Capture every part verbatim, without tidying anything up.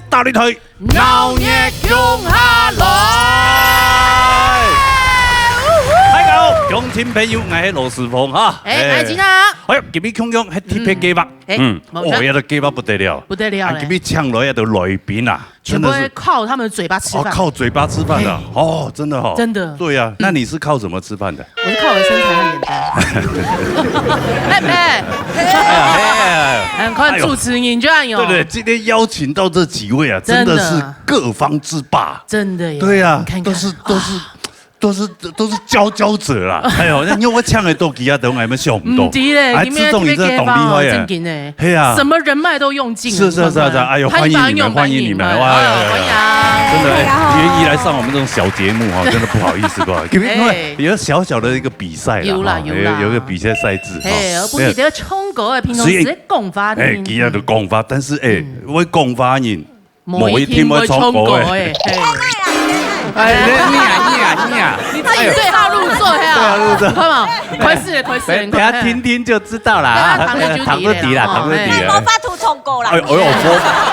大擂台，鬧熱共下來！大家好，鄉親朋友，𠊎係羅斯峰哈。哎，哎，𠊎係金娜。哎喲，今日共樣係特別計畫。嗯。哎，嗯，無錯。哦，這個計畫不得了。不得了嘞。啊，今日請來這個來賓啊，全部真的是，靠他們的嘴巴吃飯。哦，靠嘴巴吃飯的。哎。哦，真的哦。真的。對啊，嗯。那你是靠什麼吃飯的？ 我是靠我的身材和臉蛋。哎，哎，哎呀，哎呀，哎呀。很快主持人就按呢。哎呦。對，對，今天邀請到這幾位啊，真的是各方之霸。真的耶。對啊，你看看。都是，都是，都是，都是佼佼者啦。哎呦，那你有沒有搶得到其他的，我還沒想不到。毋知咧，哎，今天志忠，你真的當厲害耶。特別計畫哦，正經的。 嘿啊。什麼人脈都用盡了，是，是，是，是，你看看。哎呦，歡迎你們，歡迎你們，哇，哎，歡迎。真的，哎，大家好。願意來上我們這種小節目哈，真的不好意思，不好意思，因為，因為有小小的一個比賽啦，有啦，哈，有啦。有，有一個比賽賽制，哈。嘿，不過你這個唱歌的，平常時講話的。所以，哎，今天就講話，但是，哎，嗯。會講話人， 無一定會唱歌的。無一定會唱歌的，嘿。哎，你啊，你啊，你啊。你自己對號入座，嘿啊。對啊，入座。看嘛，開始了，開始了，哎，等下聽聽就知道啦，啊，糖就知咧，糖就知啦，哦，糖就知咧。哎，無法度唱歌啦。哎，哎呦，無，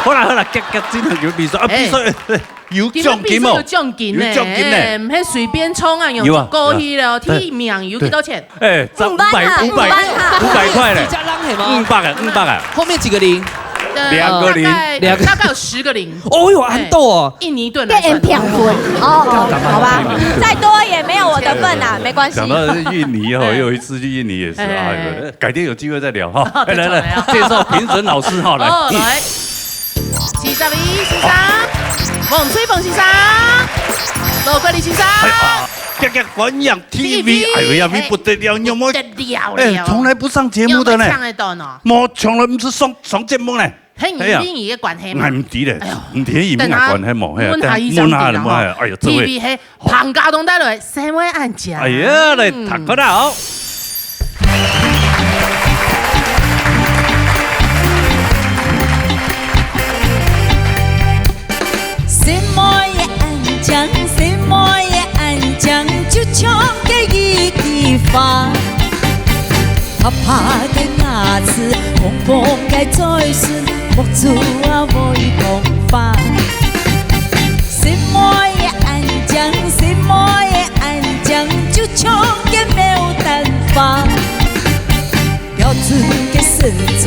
好啦，好啦，遽，遽，今天有比賽，啊，哎。比賽，哎，哎，有獎金哦。今天比賽有獎金呢，有獎金呢。哎，毋係隨便唱啊，有啊，有歌去了，有啊。第一名有幾多錢？對。 哎，這五百，五百，五百啊，五百，五百塊咧。幾隻人係無？五百啊，五百啊。後面幾個零？呃，兩個零。大概，兩個。大概有十個零。哦喲，恁多哦。哎，印尼盾來算。變成平分。哦，哦，好吧，再多也沒有我的份啊，沒關係。講到印尼哦，哎。有一次去印尼也是啊，哎，哎，哎。改天有機會再聊哈。哦，來，來，來，再聊。介紹評審老師哈，來。哦，來。 徐十一先生、黃翠鳳先生、羅國立先生。哎呀，遽遽歡迎T V，哎呀，不得了，你有沒有？不得了了。哎，從來不上節目的呢。有沒有搶得到呢？無，從來毋係上，上節目呢。係你，哎呀，你个關係嘛。哎，毋知咧，哎喲，毋知，毋係關係無，哎呀，等下，問下醫生問下，問下，哎呀，這位。T V係 彭家棟帶來，生活恁講。哎呀，來，嗯。讀過來哦。心妹也恁講，心妹也恁講，就像該一枝花。 白白个牙齒，紅紅个嘴唇，目珠啊會講話。心妹也恁講，心妹也恁講，就像个牡丹花。標緻个身材，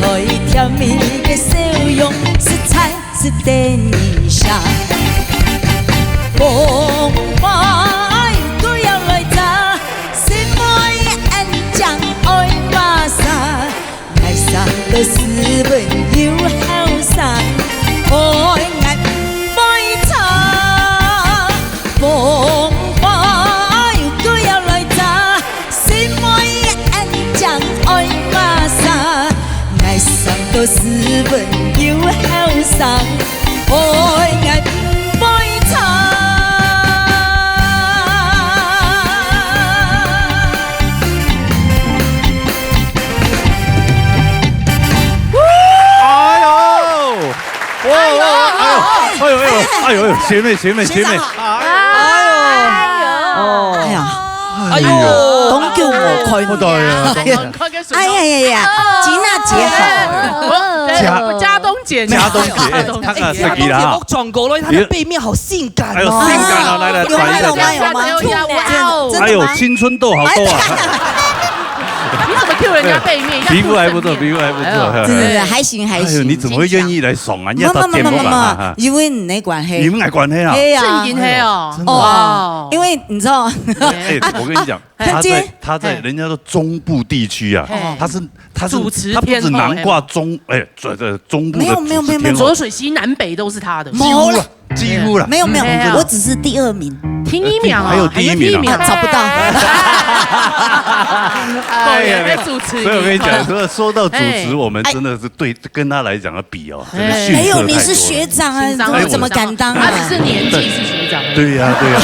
甜蜜个笑容，實在 是等一下。風花又要來摘，心妹恁講愛麼儕？愛上到斯文又後生，愛𠊎毋會差。風花又要來摘， 心妹恁講愛麼儕？愛上到斯文又後生，愛𠊎毋會差。哎喲！ 哇，哇，哎喲，哎喲，哎喲，哎喲，學妹，學妹，學妹，學長好。哎喲，哎喲，哎呀，哎喲，當久無看了。不得了，哎呀，哎呀呀呀，金娜姐好。哎，嘉東姐，嘉東姐，嘉東姐，哎，她个嘉東姐，我轉過來，她的背面好性感哦。哎喲，性感哦，來，來，有嗎？轉一下，有嗎？有嗎？哇哦，真的嗎？哎喲，青春痘好多啊。 你怎麼Q人家背面？皮膚還不錯，皮膚還不錯。哎喲，真的，還行，還行。哎喲，你怎麼會願意來爽啊？人家到節目嘛，沒，沒，沒，沒，沒，哈。因為你的關係。你們的關係啊？對呀。正經係哦。真的啊。哦，因為你知道，哎，我跟你講，哎，他在，他在，哎，人家說中部地區啊，哎，他是，他是，主持天后，他不止囊括中，哎，這，這中部的主持天后。沒有，沒有，沒有，沒有。濁水溪南北都是他的。沒有啦。 幾乎啦。沒有，沒有，哎呀，我只是第二名。第一名哦，還有第一名啊。還有第一名。啊，找不到。哎呀，哦，原來主持人。所以我跟你講，說，說到主持，哎。我們真的是對，跟他來講要比哦，真的遜色太多了。哎。沒有，你是學長啊，你怎麼敢當啊？他只是年紀是學長而已。對呀，對呀，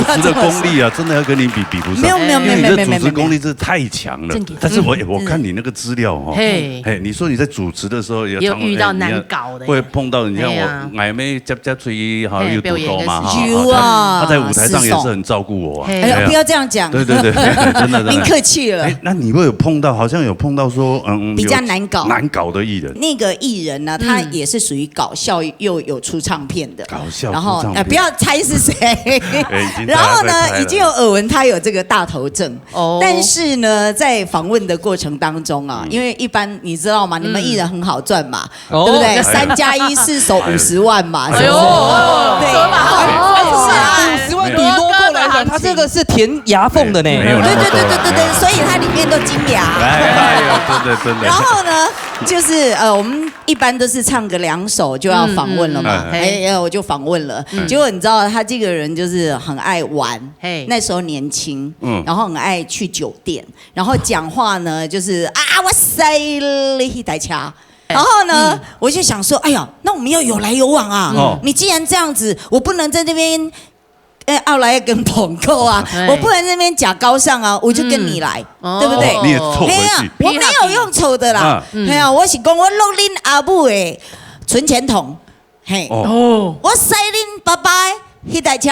但是主持的功力啊，真的要跟你比，比不上。沒有，沒有，沒有，沒有，沒有，沒有。因為你的主持功力真的太強了。正經。但是我，我看你那個資料哦，嘿。嘿，你說你在主持的時候也常，也有遇到難搞的。哎，你看， 會碰到，你看我，哎呀。𠊎乜輒輒出去哈，哎，有堵到嘛哈，表演的時候。有啊，他，他在舞台上也是很照顧我啊。是哦。哎呀，哎呀。不要這樣講。對，對，對。哎，真的，真的。您客气了。哎，那你会有碰到，好像有碰到说，嗯，比较难搞。有难搞的艺人。那个艺人呢，他也是属于搞笑又有出唱片的。嗯。搞笑出唱片。然后，呃，不要猜是谁。哎，已经大家在猜了。然后呢，已经有耳闻他有这个大头症。哦。但是呢，在访问的过程当中啊，嗯。因为一般你知道吗？你们艺人很好赚嘛，嗯。哦。对不对？哎呀。三加一是收五十万嘛，哎呦，是不是？对，然后，哎，哎，是啊。五十万比罗哥来的，他这个是填牙缝的呢。没有那么多啦，对，对，对，对，对，没有那么多。所以他里面都金牙。哎，哎呦，真的，真的。然后呢，就是，呃，我们一般都是唱个两首就要访问了嘛，嗯，嗯，嗯。哎，哎，我就访问了。嗯。结果你知道他这个人就是很爱玩，嘿。那时候年轻，嗯。然后很爱去酒店，然后讲话呢，就是，啊，我塞了一台车。然后呢，嗯。我就想说，哎呀，那我们要有来有往啊。哦。你既然这样子，我不能在那边，呃，后来跟捧够啊，哎。我不能在那边假高尚啊，我就跟你来，嗯。对不对？哦。你也凑回去。嘿啊，我没有用凑的啦。啊。嗯。嘿啊，我是讲我落恁阿母的存钱筒，嘿。哦。哦。我塞恁爸爸的一台车。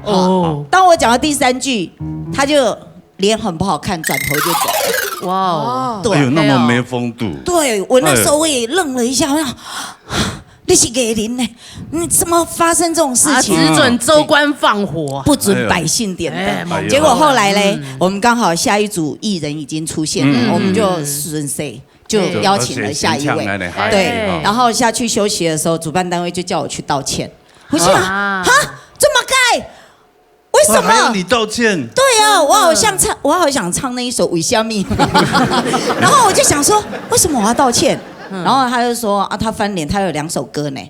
哦。当我讲到第三句，他就脸很不好看，转头就走。哇哦。对。哎呦，那么没风度。对，我那时候我也愣了一下，我想，你是艺人呢，你怎么发生这种事情？啊，只准州官放火。不准百姓点灯。哎，哎呦。结果后来嘞，嗯。我们刚好下一组艺人已经出现了，嗯。我们就顺势就邀请了下一位。哎。对，哎。然后下去休息的时候，主办单位就叫我去道歉。我心想，啊。哈，这么该？为什么？哇，还要你道歉？对啊，我好像唱，我好想唱那一首《为什么》。然后我就想说，为什么我要道歉？嗯。然后他就说，啊，他翻脸，他有两首歌呢。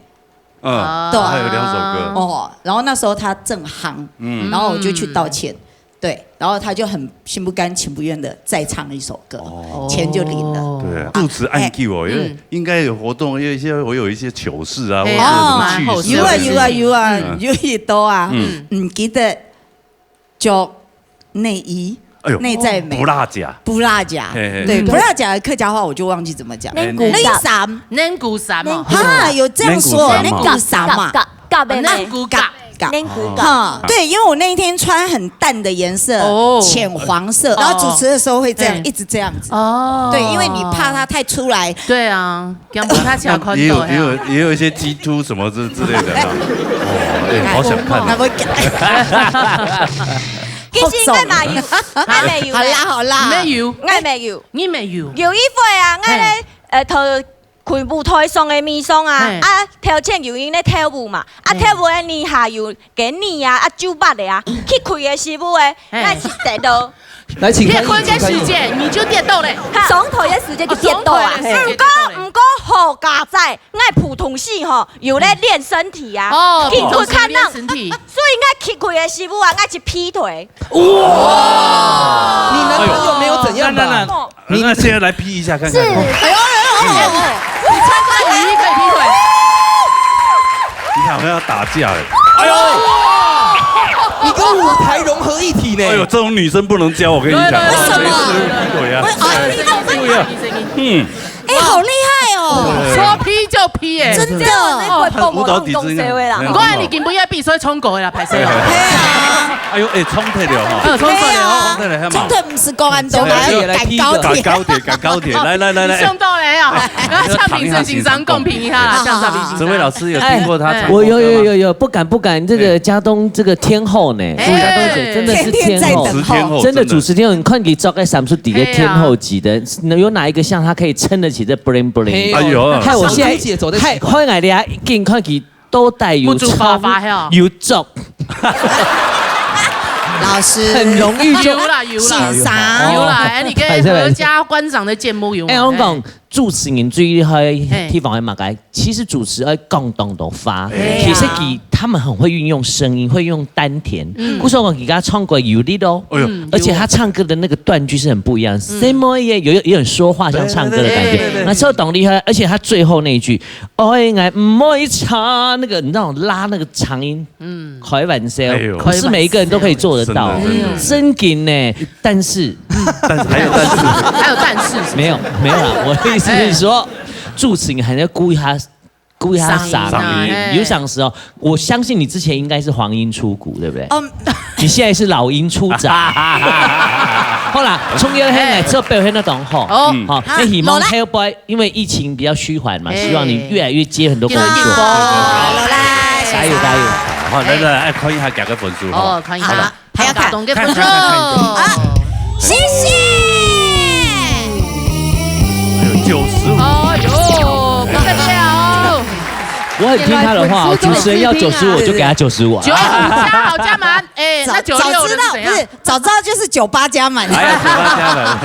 嗯，对。他有两首歌。哦，然后那时候他正夯，嗯。然后我就去道歉。对，然后他就很心不甘情不愿的再唱一首歌，哦。钱就领了。对啊，啊，主持恁久哦，哎，因为嗯。应该有活动，有一些，我有一些糗事啊，哎呀，或者什么趣事啊，蛮好笑的。有啊，有啊，有啊，嗯。有很多啊。嗯。嗯，记得 着内衣，哎呦，内在美。布拉夹。布拉夹，嘿，嘿。对，嗯。布拉夹的客家话我就忘记怎么讲。内裤夹。内衫。内裤衫嘛。哈，有这样说，内裤衫嘛。内裤衫嘛。夹，夹，夹的呢。内裤夹。夹。内裤夹。哈，对，因为我那一天穿很淡的颜色，哦。浅黄色，哦。然后主持的时候会这样，哎。一直这样子。哦。对，因为你怕它太出来。对啊。 讲不太巧看到，也有，也有，嘿啊。也有一些鸡突什么之，之类的哈。哦，哎，好想看哦。那我讲。其实我嘛有，我嘛有呢。好啦，好啦。你嘛有？我嘛有。你嘛有？有一回啊，我咧，嘿。呃，頭，開舞台上个面上啊，嘿。啊，頭前有人咧跳舞嘛，啊，嘿。跳舞个呢下有个呢啊，啊，酒吧个啊，去開个時候欸，嘿。我是跌倒。來，請開始，你開始。你就跌倒咧。哈。上台个時間就跌倒啊。哦，上台个時間跌倒咧。毋過，毋過好佳哉， 𠊎普通時吼，有咧練身體啊。哦，平常時練身體。所以𠊎起開个時候啊，𠊎去劈腿。哇！你男朋友沒有怎樣吧？哎呦，那，那，那，那現在來劈一下看看。是。哎呦，哎呦，哎呦，哎呦。你穿這個雨衣可以劈腿。你好像要打架欸。哎呦！你跟舞台融合一體呢。哎呦，這種女生不能教，我跟你講。來，來，來，為什麼？劈腿啊。哎，哎，哎，哎，哎，嗯。 哎，好厲害哦！說劈就劈耶。真的。舞蹈底子應該很好。毋過你根本也比賽唱歌的啦，歹勢哦。哎呀。哎呦，哎，衝突了哈。嗯，衝突了哦。衝突了，還蠻。衝突毋係講恁多，還要趕高鐵。趕高鐵，趕高鐵，來，來，來，來。你想到了啊，要向評審先生公平一下啦，向評審先生。這位老師有聽過他唱過歌嗎？我有，有，有，有，不敢，不敢，這個嘉東這個天后呢，哎。嘉東姐真的是天后。天天在等候。主持天后，真的。主持天后，你看佢著个衫褲底个天后級的， 有哪一個像他可以撐得起這bling bling？嘿，哎呦。害我現在，小豬姐走在奇怪。害，害𠊎這下緊看佢到底有著，不知道發發哦。有著。老師。很容易就有啦，有啦。姓啥？有啦，哎，你可以合家觀賞的節目有嗎？哎，我講，哎。主持人最厲害的地方係麼个？哎。 其實主持愛講當多話，哎呀。其實佢，他們很會運用聲音，會用丹田。嗯。故所講，佢个唱歌有力哦。哎呦。嗯，而且他唱歌的那個斷句是很不一樣，嗯。什麼也有，有點說話像唱歌的感覺。對，對，對，對。那時候當厲害，而且他最後那一句，哎，𠊎毋會差，那個，你知道拉那個長音，嗯。開玩笑，哎呦。不是每一個人都可以做得到。真的，真的。真的。但是，但是還有但是。還有但是是不是？沒有，沒有啦，我的意思是說，哎。主持人還要顧一下 顧一下嗓音啊，嗓音。嘿。有嗓時哦，我相信你之前應該是黃鶯出谷，對不對？嗯。你現在是老鷹出閘。好啦，重要个係做表現得當好。哦。嗯。好，好，那希望後擺，因為疫情比較趨緩嘛，哎。希望你越來越接很多工作。越來越多。好啦，加油，加油。好，來，來，來，看一下佢个分數哈。哦，看一下。好了。還要看。打動个分數。看，看，看，看。啊，謝謝。哎呦，九十五。哎呦，不得了。我很聽他的話，主持人要九十五，我就給他九十五啊。九十五加好加滿，哎，那九六的是怎樣？早，早知道，不是，早知道就是九八加滿。還有九八加滿。啊，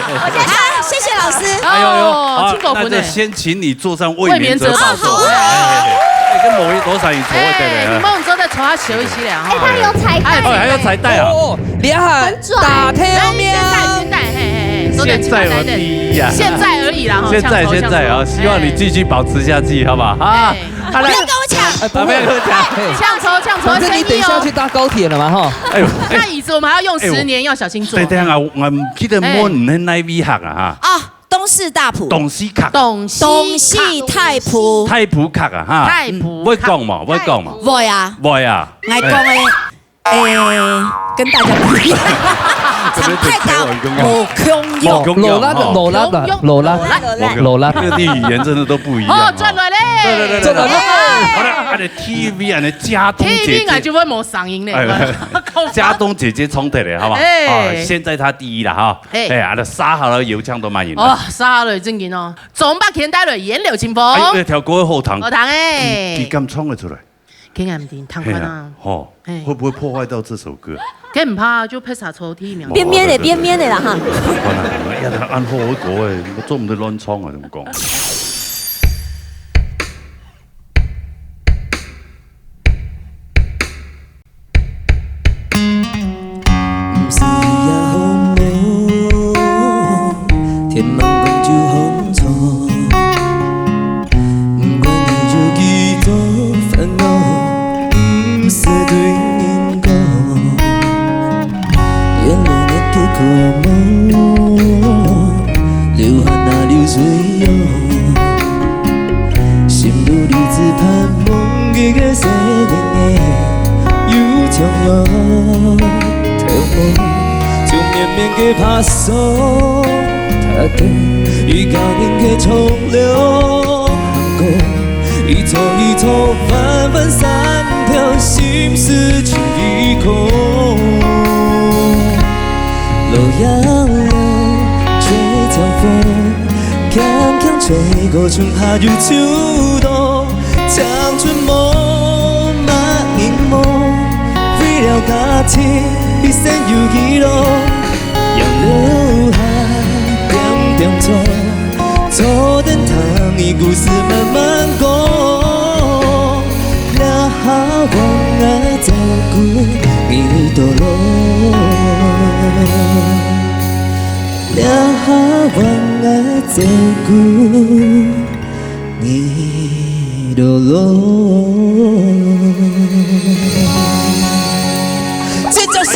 謝謝老師。哎呦呦，哦，好，真過分欸。那就先請你坐上衛冕者寶座。衛冕者寶座。哎，哎，哎，哎，跟某一多少你坐一下嘞，哎，你莫坐在坐下休息了哈。哎，他有彩帶。哎，還有彩帶啊。哦，厲害，很準。打天喵。來，先帶，先帶，嘿，嘿，嘿，坐在現在有第一啊。現在而已啦，哈，現在，搶頭，現在啊，搶頭。希望你繼續保持下去，好不好？啊，哎。好了。不要跟我搶。哎，不會。啊，不要跟我搶。搶頭，搶頭，反正你等一下要去搭高鐵了嘛，哈。哎呦，哎。那椅子我們還要用十年，哎呦。要小心坐。對，對啊，我，我記得問你那一位客啊，哈。啊，東勢大埔。東勢客。東勢客。東勢大埔。大埔客啊，哈。大埔客。嗯，會講嘛，會講嘛。會啊。會啊。𠊎講的，哎。 欸，跟大家不一樣，長太高，無共樣。無共樣。無共樣，無共樣，哈。無共樣，無共樣。無共樣。無共樣。這個語言真的都不一樣，哦，哈。轉來咧。對，對，對，對，對。轉來咧。好了，啊，你T V啊，你佳冬姐姐。T V啊，就會無聲音咧。哎，佳冬姐姐衝起來，好不好？哎。啊，現在她第一了，哈。哎。哎，啊，那沙哈拉油腔都蠻贏的。哦，沙哈拉正經哦。總把錢帶來，顏料清風。哎，那條歌好聽。好聽哎。嗯，你敢唱得出來？ 去眼睛，聽看啊。嘿啊，吼，嘿。會不會破壞到這首歌？該毋怕，就拍啥抽屉苗。變面的，變面的啦哈。完了，完了，要他按後果哎，我做毋得亂唱啊，怎麼講？毋是也風無，天茫光就風錯。 毋管你有幾多煩惱，毋使對人講。眼淚結个苦夢，流汗啊流水哦。心肚裡只盼望一個細人仔，有重陽頭毛，就綿綿个白索。 他的一個人个長路行過，一座一座彎彎山頭，心事盡離開。落呀落，吹像風，輕輕吹過，春夏又秋冬。 青春無，目影無，為了家庭，一生有幾多？沿路下點點錯，坐等聽你故事慢慢講。這下我愛照顧你的路，這下我愛照顧 你的路。尖叫聲！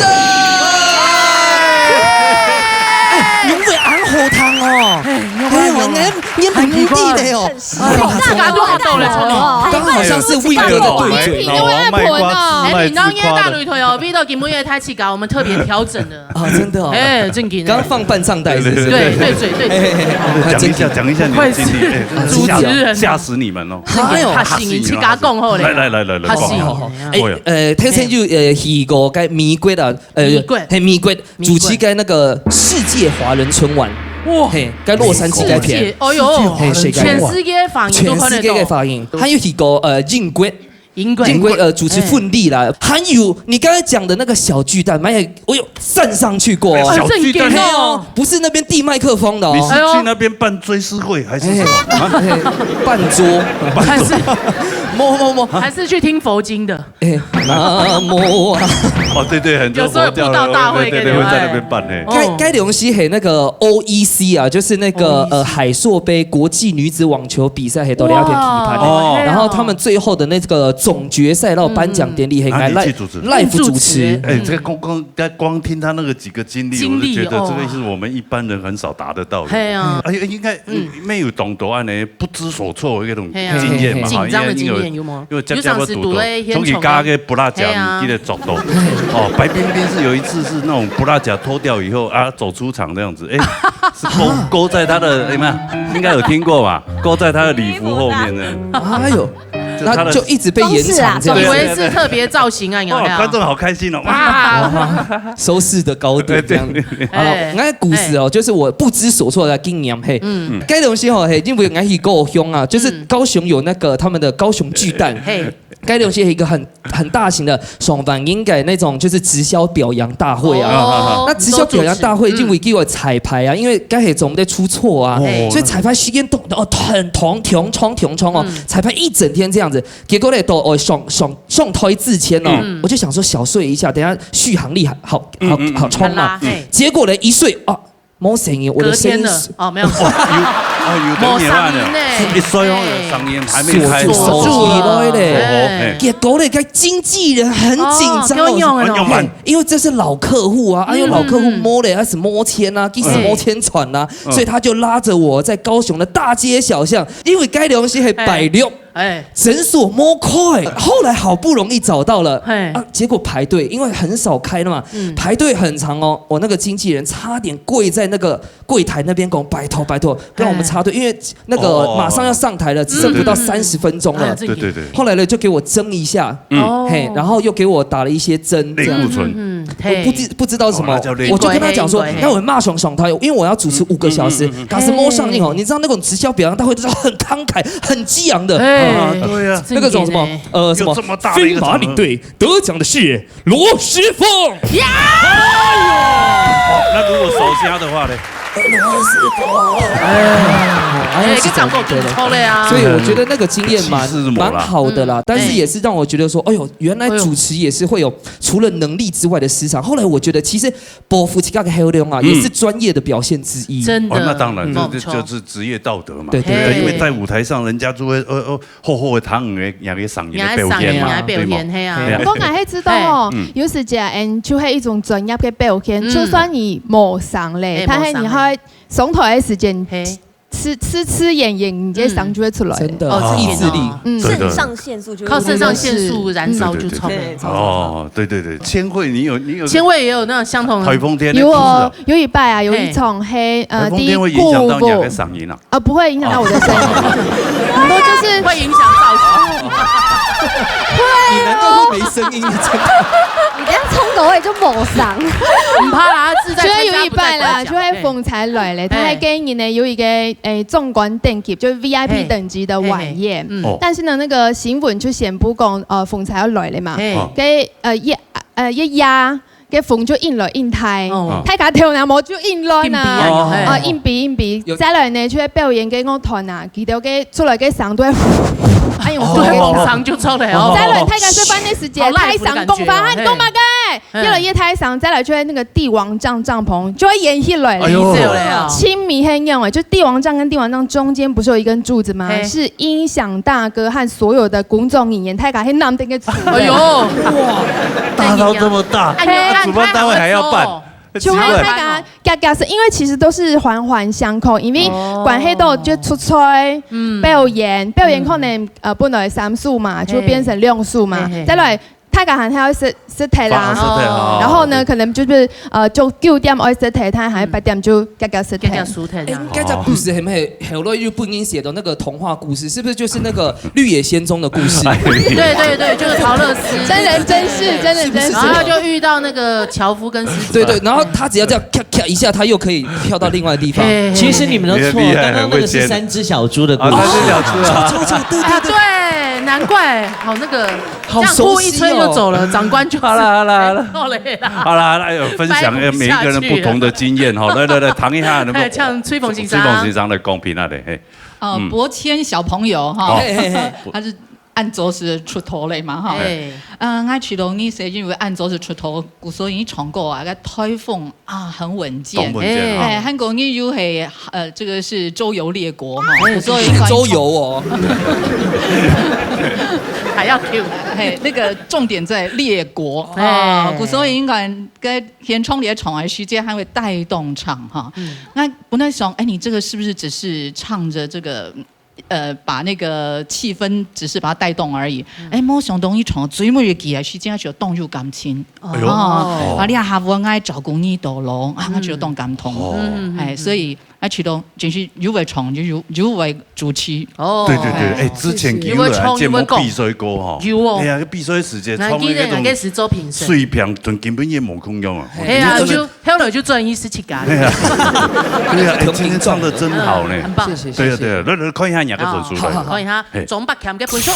哎，你會恁好聽哦。哎，你會恁好聽。哎喲，你，你很地的哦。哎，大家都好懂了，聰明。剛好像是Win哥的對嘴。哎喲，老王賣瓜，哎，你剛剛大雷腿哦，賣瓜。味道給木叶太气高，我們特別調整了。 啊，真的哦。哎，正經的。剛放伴唱帶是不是？對，對，對，對。嘿，嘿，嘿，嘿。講一下，講一下你的經歷，哎，主持人。嚇死你們哦。哎喲。嚇死人，自家講好咧。來，來，來，來，來，嚇死人。講。好，好，好。哎，哎呀。呃，天生就，呃，去過該美國啊，呃，美國。嘿，美國，美國。主持該那個世界華人春晚。哇。嘿，該洛杉磯該片。世界，哎喲，嘿，世界華人春晚。全世界華人都看得到。全世界的華人，還有去過，呃，英國。 英國。英國，呃，主持婚禮啦，還有你剛才講的那個小巨蛋，沒有，我有站上去過哦。哎，小巨蛋。哦，真的哦。嘿哦，不是那邊遞麥克風的哦。你是去那邊辦追思會還是什麼？哎。啊？嘿，辦桌。辦桌。還是，莫，莫，莫。還是去聽佛經的。哎，那麼啊。哦，對，對，很多佛教的，有時候有布道大會，對，對，對，跟你，會在那邊辦，嘿。哦。該，該東西嘿，那個O E C啊，就是那個，O E C。呃，海碩盃國際女子網球比賽，嘿，到那邊舉辦的。哇。哦。然後他們最後的那個 總決賽到頒獎典禮，嘿，嗯。那你去主持？來live主持。主持。哎，這個光，光，光聽他那個幾個經歷，經歷，我就覺得這個是我們一般人很少達得到的。哦。嘿啊。哎，應該，嗯。沒有懂得啊，呢，不知所措的那種經驗嘛，嘿啊。哈，緊張的經驗。因為你有有無？因為接接會堵到，有常時堵到現場啊。總是加个布拉夾，嘿啊。你記得著到。哦，白冰冰是有一次是那種布拉夾脫掉以後啊，走出場這樣子，哎，是勾，勾在他的，有沒有？應該有聽過吧？勾在他的禮服後面這樣。哎呦，就他的那就一直被延長這樣。以為是特別造型啊，有沒有？哇，觀眾好開心哦！哇！啊，收視的高點這樣。對，對，對。好了，哎，𠊎个故事哦，哎。就是我不知所措的經驗，嘿。嗯。該東西吼，嘿，因為𠊎去高雄啊，就是高雄有那個他們的高雄巨蛋。嗯。嘿。該東西有一個很，很大型的上萬人个那種，就是直銷表揚大會啊。哦。那直銷表揚大會，嗯。因為佢有彩排啊，因為該係總得出錯啊，嘿。所以彩排時間都，哦，很長，長，長，長，長哦，嗯。彩排一整天這樣子。 結果呢，都，哦，上，上，上台之前哦，嗯。我就想說小睡一下，等一下續航力好，好，好，嗯，嗯，嗯。好衝嘛。很拉，嘿。結果呢，一睡，啊，沒聲音，我的聲音是隔天了，哦，沒有。哦，有，哦，有的沒辦法了。沒聲音呢。一睡哦，嘿。聲音還沒開。鎖住，鎖起來嘞。哦，嘿。結果呢，該經紀人很緊張哦，哦，要用了哦。嘿，因為這是老客戶啊，哎呦，嗯，老客戶摸嘞，嗯。還是摸錢啊，其實摸錢賺啊，嗯。所以他就拉著我在高雄的大街小巷，因為該東西係拜六， 哎。診所無開，後來好不容易找到了，嘿。啊，結果排隊，因為很少開的嘛，嗯。排隊很長哦。我那個經紀人差點跪在那個櫃檯那邊講：“拜託，拜託，讓我們插隊，嘿。因為那個馬上要上台了，哦。只剩不到三十分鐘了。”嗯，嗯，嗯。啊，對，對，對。後來呢，就給我蒸一下，嗯。哦。嘿，然後又給我打了一些針，這樣。類固醇。嗯，嗯，嗯，嘿。我不知，不知道什麼，哦，那叫類固醇。我就跟他講說，應該，應該，嘿。那我馬上上台，因為我要主持五個小時，嗯，嗯，嗯，嗯。假使沒上映哦，嘿。你知道那種直銷表揚大會都是很慷慨、 很激昂的。哎，啊，對啊。那個種什麼，真的呢。呃，什麼，有這麼大的一個場合。飛馬領隊得獎的是羅時豐。呀！哎呦！哦，那如果燒香的話呢？哎，哎，這種就很臭了啊。所以我覺得那個經驗蠻，氣勢是沒啦。蠻好的啦，嗯，但是也是讓我覺得說，哎呦，原來主持也是會有除了能力之外的市場。後來我覺得其實 保護自家个喉嚨啊，嗯。也是專業的表現之一。真的。哦，那當然，嗯。這，這就是職業道德嘛。對，對，對，對。因為在舞台上，人家就會，呃，呃，厚厚的糖，人家，人家上演的表演嘛，人家上演，人家表演，對嗎？嘿啊。對啊。毋過𠊎係知道吼，嘿。嗯。有時節，嗯，就係一種專業个表現，嗯。就算你無聲咧，嘿，但係你還上台个時間，嘿。 吃，吃，吃演員，你這聲就會出來。嗯。真的，哦，是意志力。哦。嗯。對，對。腎上腺素就會，靠腎上腺素燃燒就出來。對，對，對，對。對。哦，對，對，對，千惠，你有，你有，千惠也有那種相同的。颱風天的故事啊。有哦，有一擺啊，有一場，嘿。嘿，呃，颱風天會影響到你的聲音啊？第一，啊，不會影響到我的聲音。不過就是會影響造型。你難道會沒聲音？你這樣衝口味就無聲。毋怕啦，自在參加，就係有一擺啦，不在管轄。就係風采來了，嘿。佢還給你呢，有一個 誒，壯觀等級，就V I P等級的晚宴。嘿，嘿，嘿，嗯。哦。但是呢，那個新聞就宣布講，呃，風采要來了嘛。嘿。哦。該，呃，一，呃，一夜，該風就緊來緊大。哦。大家頭那毛就緊亂啊。緊比啊，嘿。啊，緊比，緊比。有。再來呢，就係表演該樂團啊，佢兜个出來个聲都會，哎呦，哦。對，風聲就出來哦。再來，大家食飯个時間，好live的感覺哦，大聲講話，嘿。你講麼个？ 嘿。越來越大聲，再來就會那個帝王帳帳篷就會延起來了。哎呦。是有了啊。親密很遠欸，就帝王帳跟帝王帳中間不是有一根柱子嗎？嘿。是音響大哥和所有的工作人員，大家還攬等个柱子。哎呦，哇，大到這麼大，哎呦，那主辦單位還要辦，那他還會做哦。奇怪。就會大家夾夾手，因為其實都是環環相扣，因為哦。關係到就出菜、嗯。表演，表演可能，嗯。呃，本來三手嘛，就變成兩手嘛，嘿。嘿，嘿，再來 大家還係愛食，食忒啦。哦，食忒，哦。然後呢，可能就是，呃，就九點愛食忒，他還八點就遽遽食忒。遽遽食忒這樣。哎，該隻故事係毋係後來又分人寫到那個童話故事，是不是就是那個綠野仙蹤的故事？對，對，對，就是桃樂絲。真人真事，真人真事。是不是這個？然後就遇到那個樵夫跟獅子。對，對，然後他只要這樣咔咔一下，他又可以跳到另外的地方。嘿，嘿，嘿。其實你們都錯了，你很厲害，剛剛那個是三隻小豬的故事。很會接。啊，三隻小豬啊。對，對，對。啊，對，難怪，好那個 好熟悉哦。這樣呼一吹就走了，長官就，好了，好了，好了。到了啦。好了，好了，哎呦，分享，哎，每一個人不同的經驗哈。來，來，來，談一下，能不能，哎，像崔鳳先生。崔鳳先生來公平啊，對，嘿。呃，嗯。博謙小朋友哈，哦。嘿，嘿，嘿。他是恁早時出道个嘛，哈。哎。呃，𠊎知道你係因為恁早時出道，故所以你唱歌啊，該台風 啊，很穩健。當穩健啊。哎，還過你又係，呃，這個是周遊列國嘛，哎，所以應該周遊哦。還要Q。嘿，那個重點在列國啊，哎。故所以應該該現場裡唱个時間還會帶動唱哈。嗯。那我在想，哎，你這個是不是只是唱著這個呃，把那個氣氛只是把它帶動而已。哎，無想到你唱最尾一句啊，是真係當有感情。哎喲。哦，啊，你下回𠊎照顧你到老，啊，𠊎就當感動。哦。哎，所以，啊，其中真是有位唱，有，有位主持。哦。對對對，哎，之前有位還節目比賽過哈。有哦。哎呀，比賽時節唱的那種，那個是作品是。水平同根本也無共樣啊。哎呀，就 後來就轉移十七家。對啊，對啊，哎，今天唱得真好呢。嗯，很棒。謝謝，對啊，謝謝。對啊，來，來看一下你个分數，好，來。好，好。看一下，嘿。鍾百強个分數。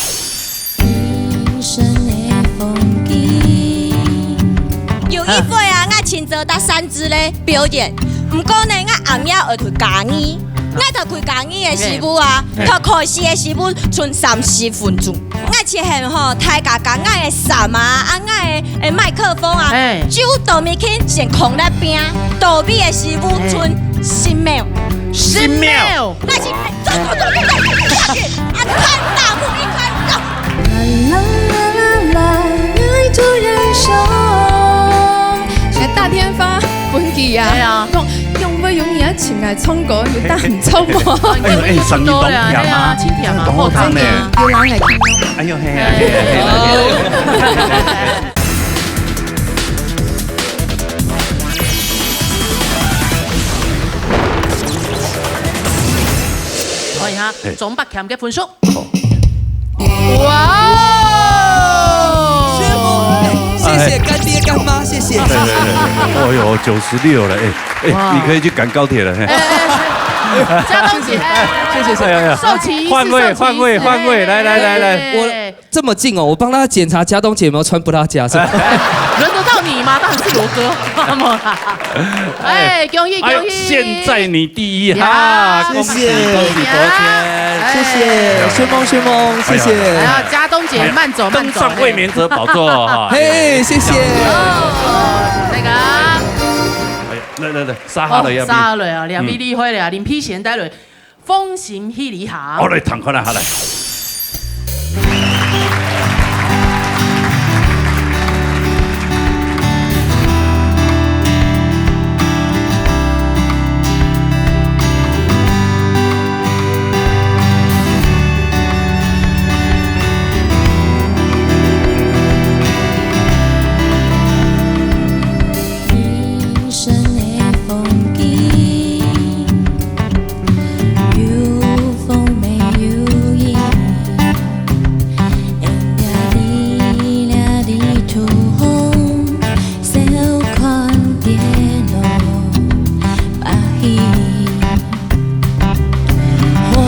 有一回啊，𠊎請咗搭三支咧表演，毋過呢，𠊎暗夜愛去嘉義，𠊎頭開嘉義个時務啊，嘿。頭開始个時務賰三十分鐘。 𠊎就喊吼，大家共𠊎个衫啊，啊，𠊎个，欸，麥克風啊，嘿。就倒轉去先囥咧邊，倒轉个時務賰十秒。十秒。那是，走，走，走，走，走，下去，啊，看大幕一開，走。哎，大天發分佢啊，對啊。講，用不用你啊，請來唱歌，有打毋錯無？哎喲，哎，聲音當甜啊，哎呀，真甜啊，當好聽呢。好聽啊。有人來聽嗎？哎喲，嘿啊，嘿啊，嘿啊，嘿啊。看一下，鍾百強个分數。 哇哦！謝謝乾爹乾媽，謝謝。對，對，對，對。哎喲，九十六了，哎，哎，哇。你可以去趕高鐵了，嘿。哎，哎，哎，嘉東姐，哎，謝謝，謝謝。哎呀，哎呀。換位，換位，換位，來，來，來，來。我這麼近哦，我幫她檢查嘉東姐有沒有穿不拉架，是吧？輪得到你嗎？當然是羅哥。哎，恭喜，哎呦，恭喜。現在你第一哈，呀，恭喜，恭喜，謝謝。多謝。謝謝，哎。尋夢，尋夢，謝謝。哎呀，嘉東姐，慢走，慢走，登上衛冕者寶座哈。嘿，謝謝。哦，那個。哎呀，來，來，來，沙哈了，哦，要不？沙哈了啊，兩位厲害了啊，嗯。林碧賢帶來。 《風行去旅行》。好，來，聽看啊，好，來。或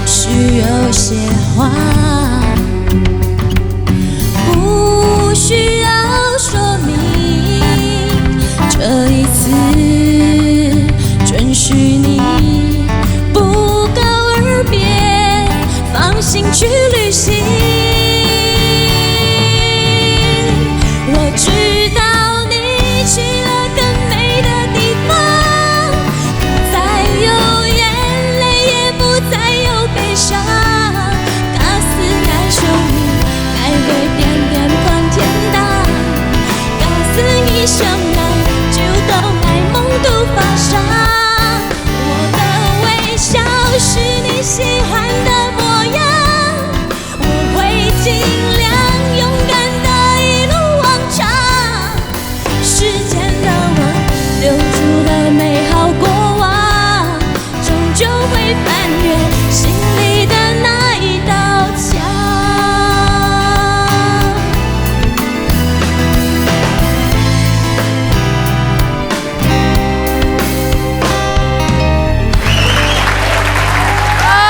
许有些话不需要说明，这一次准许你不告而别，放心去旅行。我知道你去了更美的地方， 不再有眼泪，也不再有悲伤。假使𠊎想你，𠊎會恬恬看天光。假使你想𠊎，就當𠊎夢都發生。我的微笑是你喜歡的模樣。 我會盡量勇敢地一路往上。時間的網，留住的美好過往，終究會翻越心裡的那一道牆。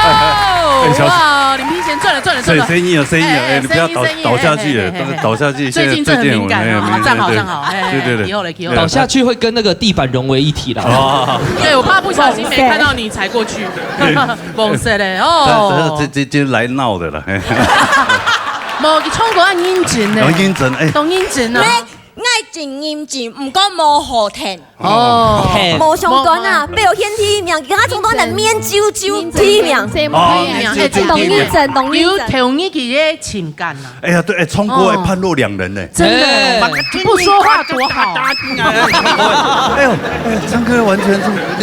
哦，哎，小心。哇，林碧賢賺了，賺了，賺了。聲音啊，聲音啊，哎，哎，你不要倒，聲音，聲音，倒下去了，哎，哎，哎，哎。倒下去，最近真的很敏感啊，現在最近我們，哎，好，站好，對，對，站好，哎，對，對，對。以後嘞，以後嘞。倒下去會跟那個地板融為一體啦。哦。對，我怕不小心沒看到你踩過去。對。黃色的，哦。這，這，這，這來鬧的了，嘿。無，你唱歌要認真呢。要認真，哎。當認真啊。 𠊎真認真，毋過無好聽。哦，嘿。無相干啊，無，無。表現第一名，佢剛剛從頭到尾面啾啾第一名。哦，第一名，哎，當認真，當認真。有投入佢个情感啊。哎呀，對，哎，唱歌會判若兩人呢。真的，哎。不說話多好。哎呦，哎，唱歌完全是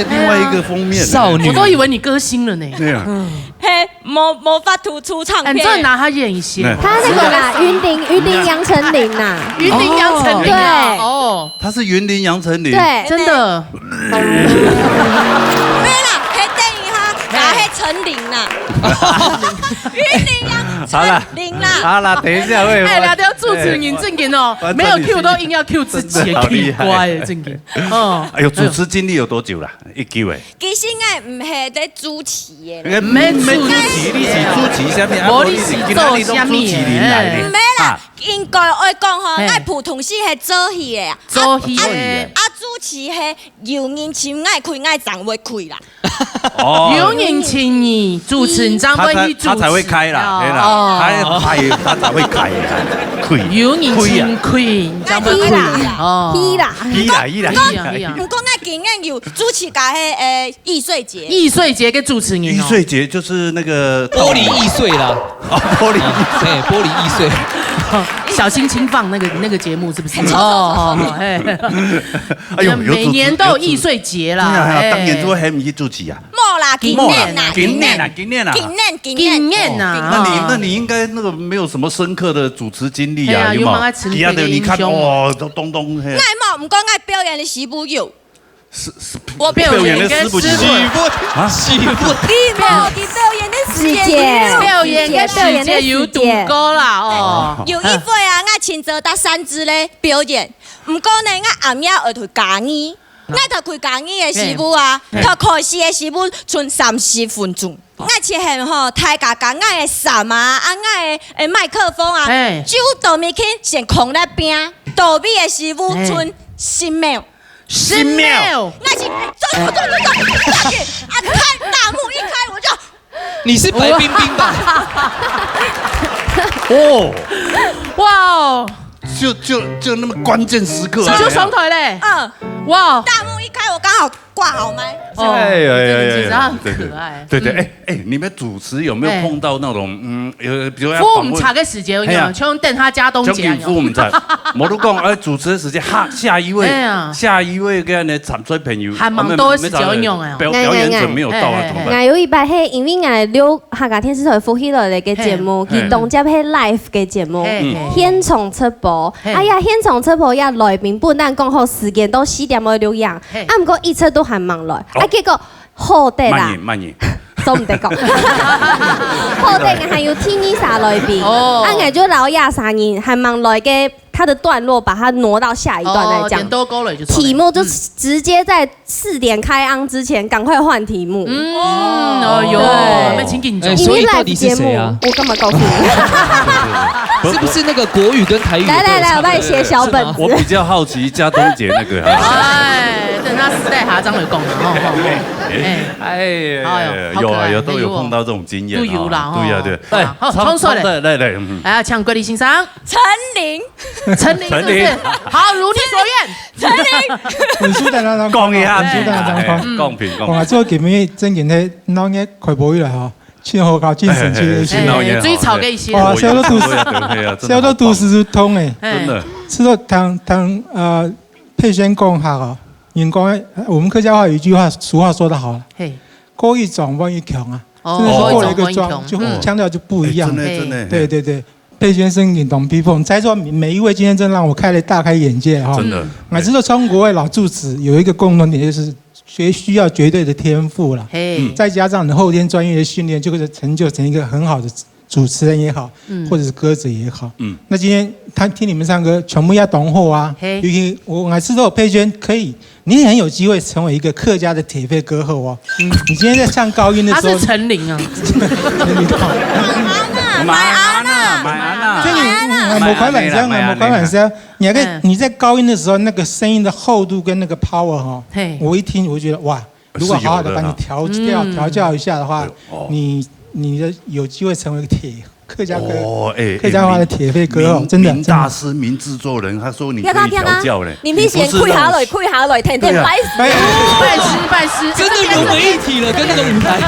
另外一個封面。少女。我都以為你歌星了呢。對啊。嗯。嘿，没没法度出唱片。哎，你真的拿他演一些。那他那个啦，云林云林杨丞琳呐。云林杨丞琳啊，对。哦，他是云林杨丞琳。对。真的。没啦，还等一下，打黑丞琳啦。云林杨丞琳啦。好了，好了，等一下会。哎，聊到主持人正经哦，没有 Q 都硬要 Q 自己，奇怪，正经。哦，哎呦，主持经历有多久了？一 Q 哎。其实我毋係在主持的啦。毋係主持，你是主持啥物？啊，無，你是做啥物的？今仔日都主持人來的。毋係啦，啊。应该愛讲吼，嘿。我普通时係做戲的啊。做戏的。啊，啊，主持係有人请我开，我正会开啦。哦。有人请你主持，你正会去主持。他才，他才会开啦，哦。对啦，哦。他，他，他才会开，开。有人请开，你正会开。开啦。哦。开啦。开啦，开啦。开啊，开啊。毋过我今年有主持个，呃， 易碎节。易碎节个主持人哦。易碎节就是那个玻璃易碎啦。哦，玻璃易碎。哎，玻璃易碎。小心轻放那个，那个节目是不是？哦，哦，哦，哎。哎呦，有主持，每年都有易碎节啦，有主持。对啊，哎。当年做黑米去主持啊。无啦，今年啦，无啦，今年啦，今年啦。今年，今年。今年，今年。今年啊，那你，哦。那你应该那个没有什么深刻的主持经历啊，对啊，有没有？有没有？其他的你看，有没有印象？哦，都东东，嘿。我无，毋过我表演的时候有。 是，是，我表演的师傅，表演的师傅。师傅。啊？师傅。佢無，佢表演的時節有。時節。表演的時節有堵過啦，哦。有一回啊，我請咗搭三支咧表演，毋過呢，我暗夜愛去嘉義，我就去嘉義的時候啊，嘿。就開始的時候剩三十分鐘。我切喊吼，大家共我的傘啊，啊，我的，誒，麥克風啊，嘿。就到面去先空咧邊，到尾的時候嘿。剩十秒。 十秒。那是走走走走走，啊，开，大幕一开，我就你是白冰冰吧？哦，哇哦，就，就，就那么关键时刻啊。就上台嘞。嗯。哇。大幕一开，我刚好挂好麦。哦，哎呀呀呀呀，这个其实很可爱。对对对对对，嗯。哎，哎，你们主持有没有哎。碰到那种，嗯，有，比如要访问，服务差的时间有没有？嘿啊。像等下加东姐啊，像讲服务差。无你讲，哎，主持的时间，哈，下一位，哎呀。下一位个呢，参赛朋友，还蛮多的时间用哎哦。表，表演者没有到啊，哎，哎，怎么办？哎。哎，有一摆，嘿，因为俺录客家电视台福气来了个节目，嘿。佢当接系 live 个节目，嘿，嘿。现场直播。嘿。哎呀，现场直播呀，来宾本来讲好时间到四点要录影，嘿。啊，毋过一直都还吂来，哦。啊，结果 好得啦。慢点，慢点。做毋得讲。好得，还有第二三来宾，哦。啊，𠊎就摎這三人還吂來个，他的段落把它挪到下一段來講。哦，點到歌了就出來。題目就直接在四點開ang之前趕快換題目。嗯，哎喲，對。那真緊張。哎，所以到底是誰啊？因為live節目，我幹嘛告訴你？是不是那個國語跟台語的對唱？來來來，我幫你寫小本子。是嗎？我比較好奇佳冬姐那個啊。哎，等他時代下張來講啊，吼，吼，吼。哎。 哎呀，哎呦，好可愛，有啊，有，都有碰到这种经验啊。都有啦，吼。对呀，对呀。哎，好，唱，唱出来。唱出来，来，来，嗯。哎，请国立先生。陈琳。陈琳是不是？陈琳。好，如你所愿。陈琳。文书在那张讲一下，文书在那张哎，讲。公平，公平。哇，做节目正经的，那个开播以来哈，真好搞，真神奇的一些。哎，哎，哎，最吵的一些。哇，笑到肚屎，对呀，对呀，真的好棒。笑到肚屎就痛哎。哎。真的。是说当，当，呃，佩萱讲哈哦，人讲，我们客家话有一句话，俗话说得好了，嘿。 过一庄，忘一穷啊。哦，真的是过了一个庄，过一庄，忘一穷。就腔调就不一样。哎，真的，真的，对，对，对。佩萱声音同披风，在座每一位今天真让我开了大开眼界哈。真的。我知道中国的老主持有一个共同点，就是需，需要绝对的天赋啦。嘿。嗯。再加上你后天专业的训练，就会成就成一个很好的主持人也好，嗯。或者是歌者也好。嗯。那今天他听你们唱歌，全部要懂后啊。嘿。尤其我，我知道佩萱可以，你很有机会成为一个客家的铁肺歌后哦。嗯。你今天在唱高音的时候，他是陈琳啊。陈琳啊。买安娜，买安娜，买安娜。这你，嗯，我开玩笑，我开玩笑。你还可以，嗯。你在高音的时候，那个声音的厚度跟那个 power 哈，嘿。我一听我就觉得哇，如果好好地把你调教，是有的啊。嗯。调教一下的话，哎呦，哦。你，你的有机会成为一个铁客家歌，哦，哎，客家話的鐵肺歌后，哎，真的，明，明大师、明製作人，他說你可以調教嘞，你不要跟他讲啊，你明显跪下來，你不是那种跪下來，天天拜师。对啊。哎，拜师，拜师。真的融为一体了，跟那个舞台。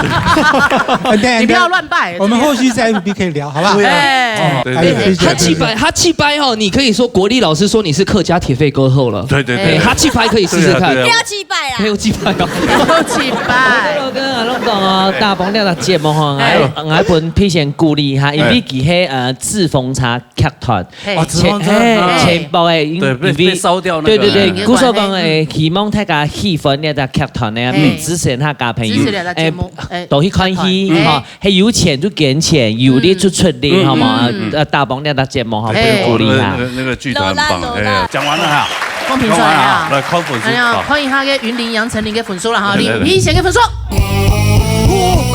哎，等一下，你不要乱拜。我们后续在F B可以聊，好不好？对啊。哎。哦，对，对，对。还有一些他气派，他气派哦，你可以说国立老师说你是客家铁肺歌后了。对，对，对，哎，对。他气派可以试试看。对啊，对啊。不要气派啦。没有气派哦。不要气派。我跟阿龙讲哦，大鹏你个节目吼，哎。我，我本推荐鼓励哈，因为佢係，呃，纸風車劇团，嘿。哦，紙风车，前，嘿，啊。前部个，因，对，被，因为，被烧掉那个。对，对，对，嗯。故所讲，哎，希望大家喜欢你个剧团呢，嗯。支持下个朋友，支持你个节目，哎，哎，多去看戏，剧团，哈，哎。还有钱就捐钱，有力就出力，嗯，好吗？嗯，嗯，嗯。呃，大鹏你个节目，哈，哎。鼓励哈。那个，那个剧团很棒，老啦，老啦。哎，讲完了哈。 公平出来啊。讲完了啊，来，看分数，哎呀，好。看一下个云林杨丞琳个分数了哈，来，来，来。你明显个分数。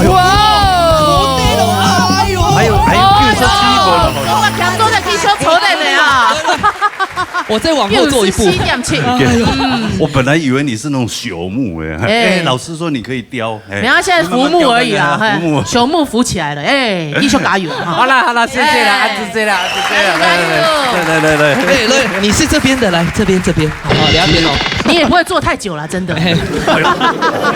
哇哦！哎呦，哎呦，哎呦，九十七分了，好像。哇，强做的，继续抽的呢啊。我再往后坐一步。九十七点七。哎呦。我本来以为你是那种朽木哎，哎。哎，老师说你可以雕，哎，没有，现在浮木而已啦，慢慢雕看看啊，嘿，浮木。朽木浮起来了，哎，继续加油哈。好啦，好啦，谢谢啦，哎。啊，就这样，啊，就这样，来，来，来，来，来，来。哎，来，你是这边的，来，这边，这边。 哦，了解了。你也不会坐太久了，真的。哎呦，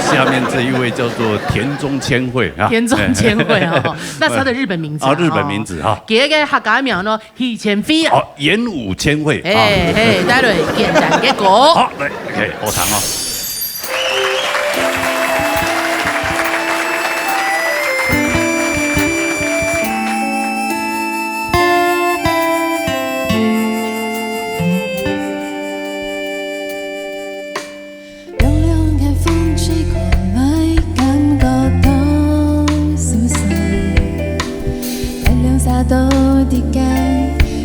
下面这一位叫做田中千惠啊。田中千惠哦，哎。那是他的日本名字啊。哦，日本名字哈。哦。佢个客家名呢，許千惠啊。哦，演武千惠啊。哎，嘿，待会簡單个歌。好，来，OK，好听哦。 凉凉个风吹过来，感觉当舒适。凉凉啥都的街，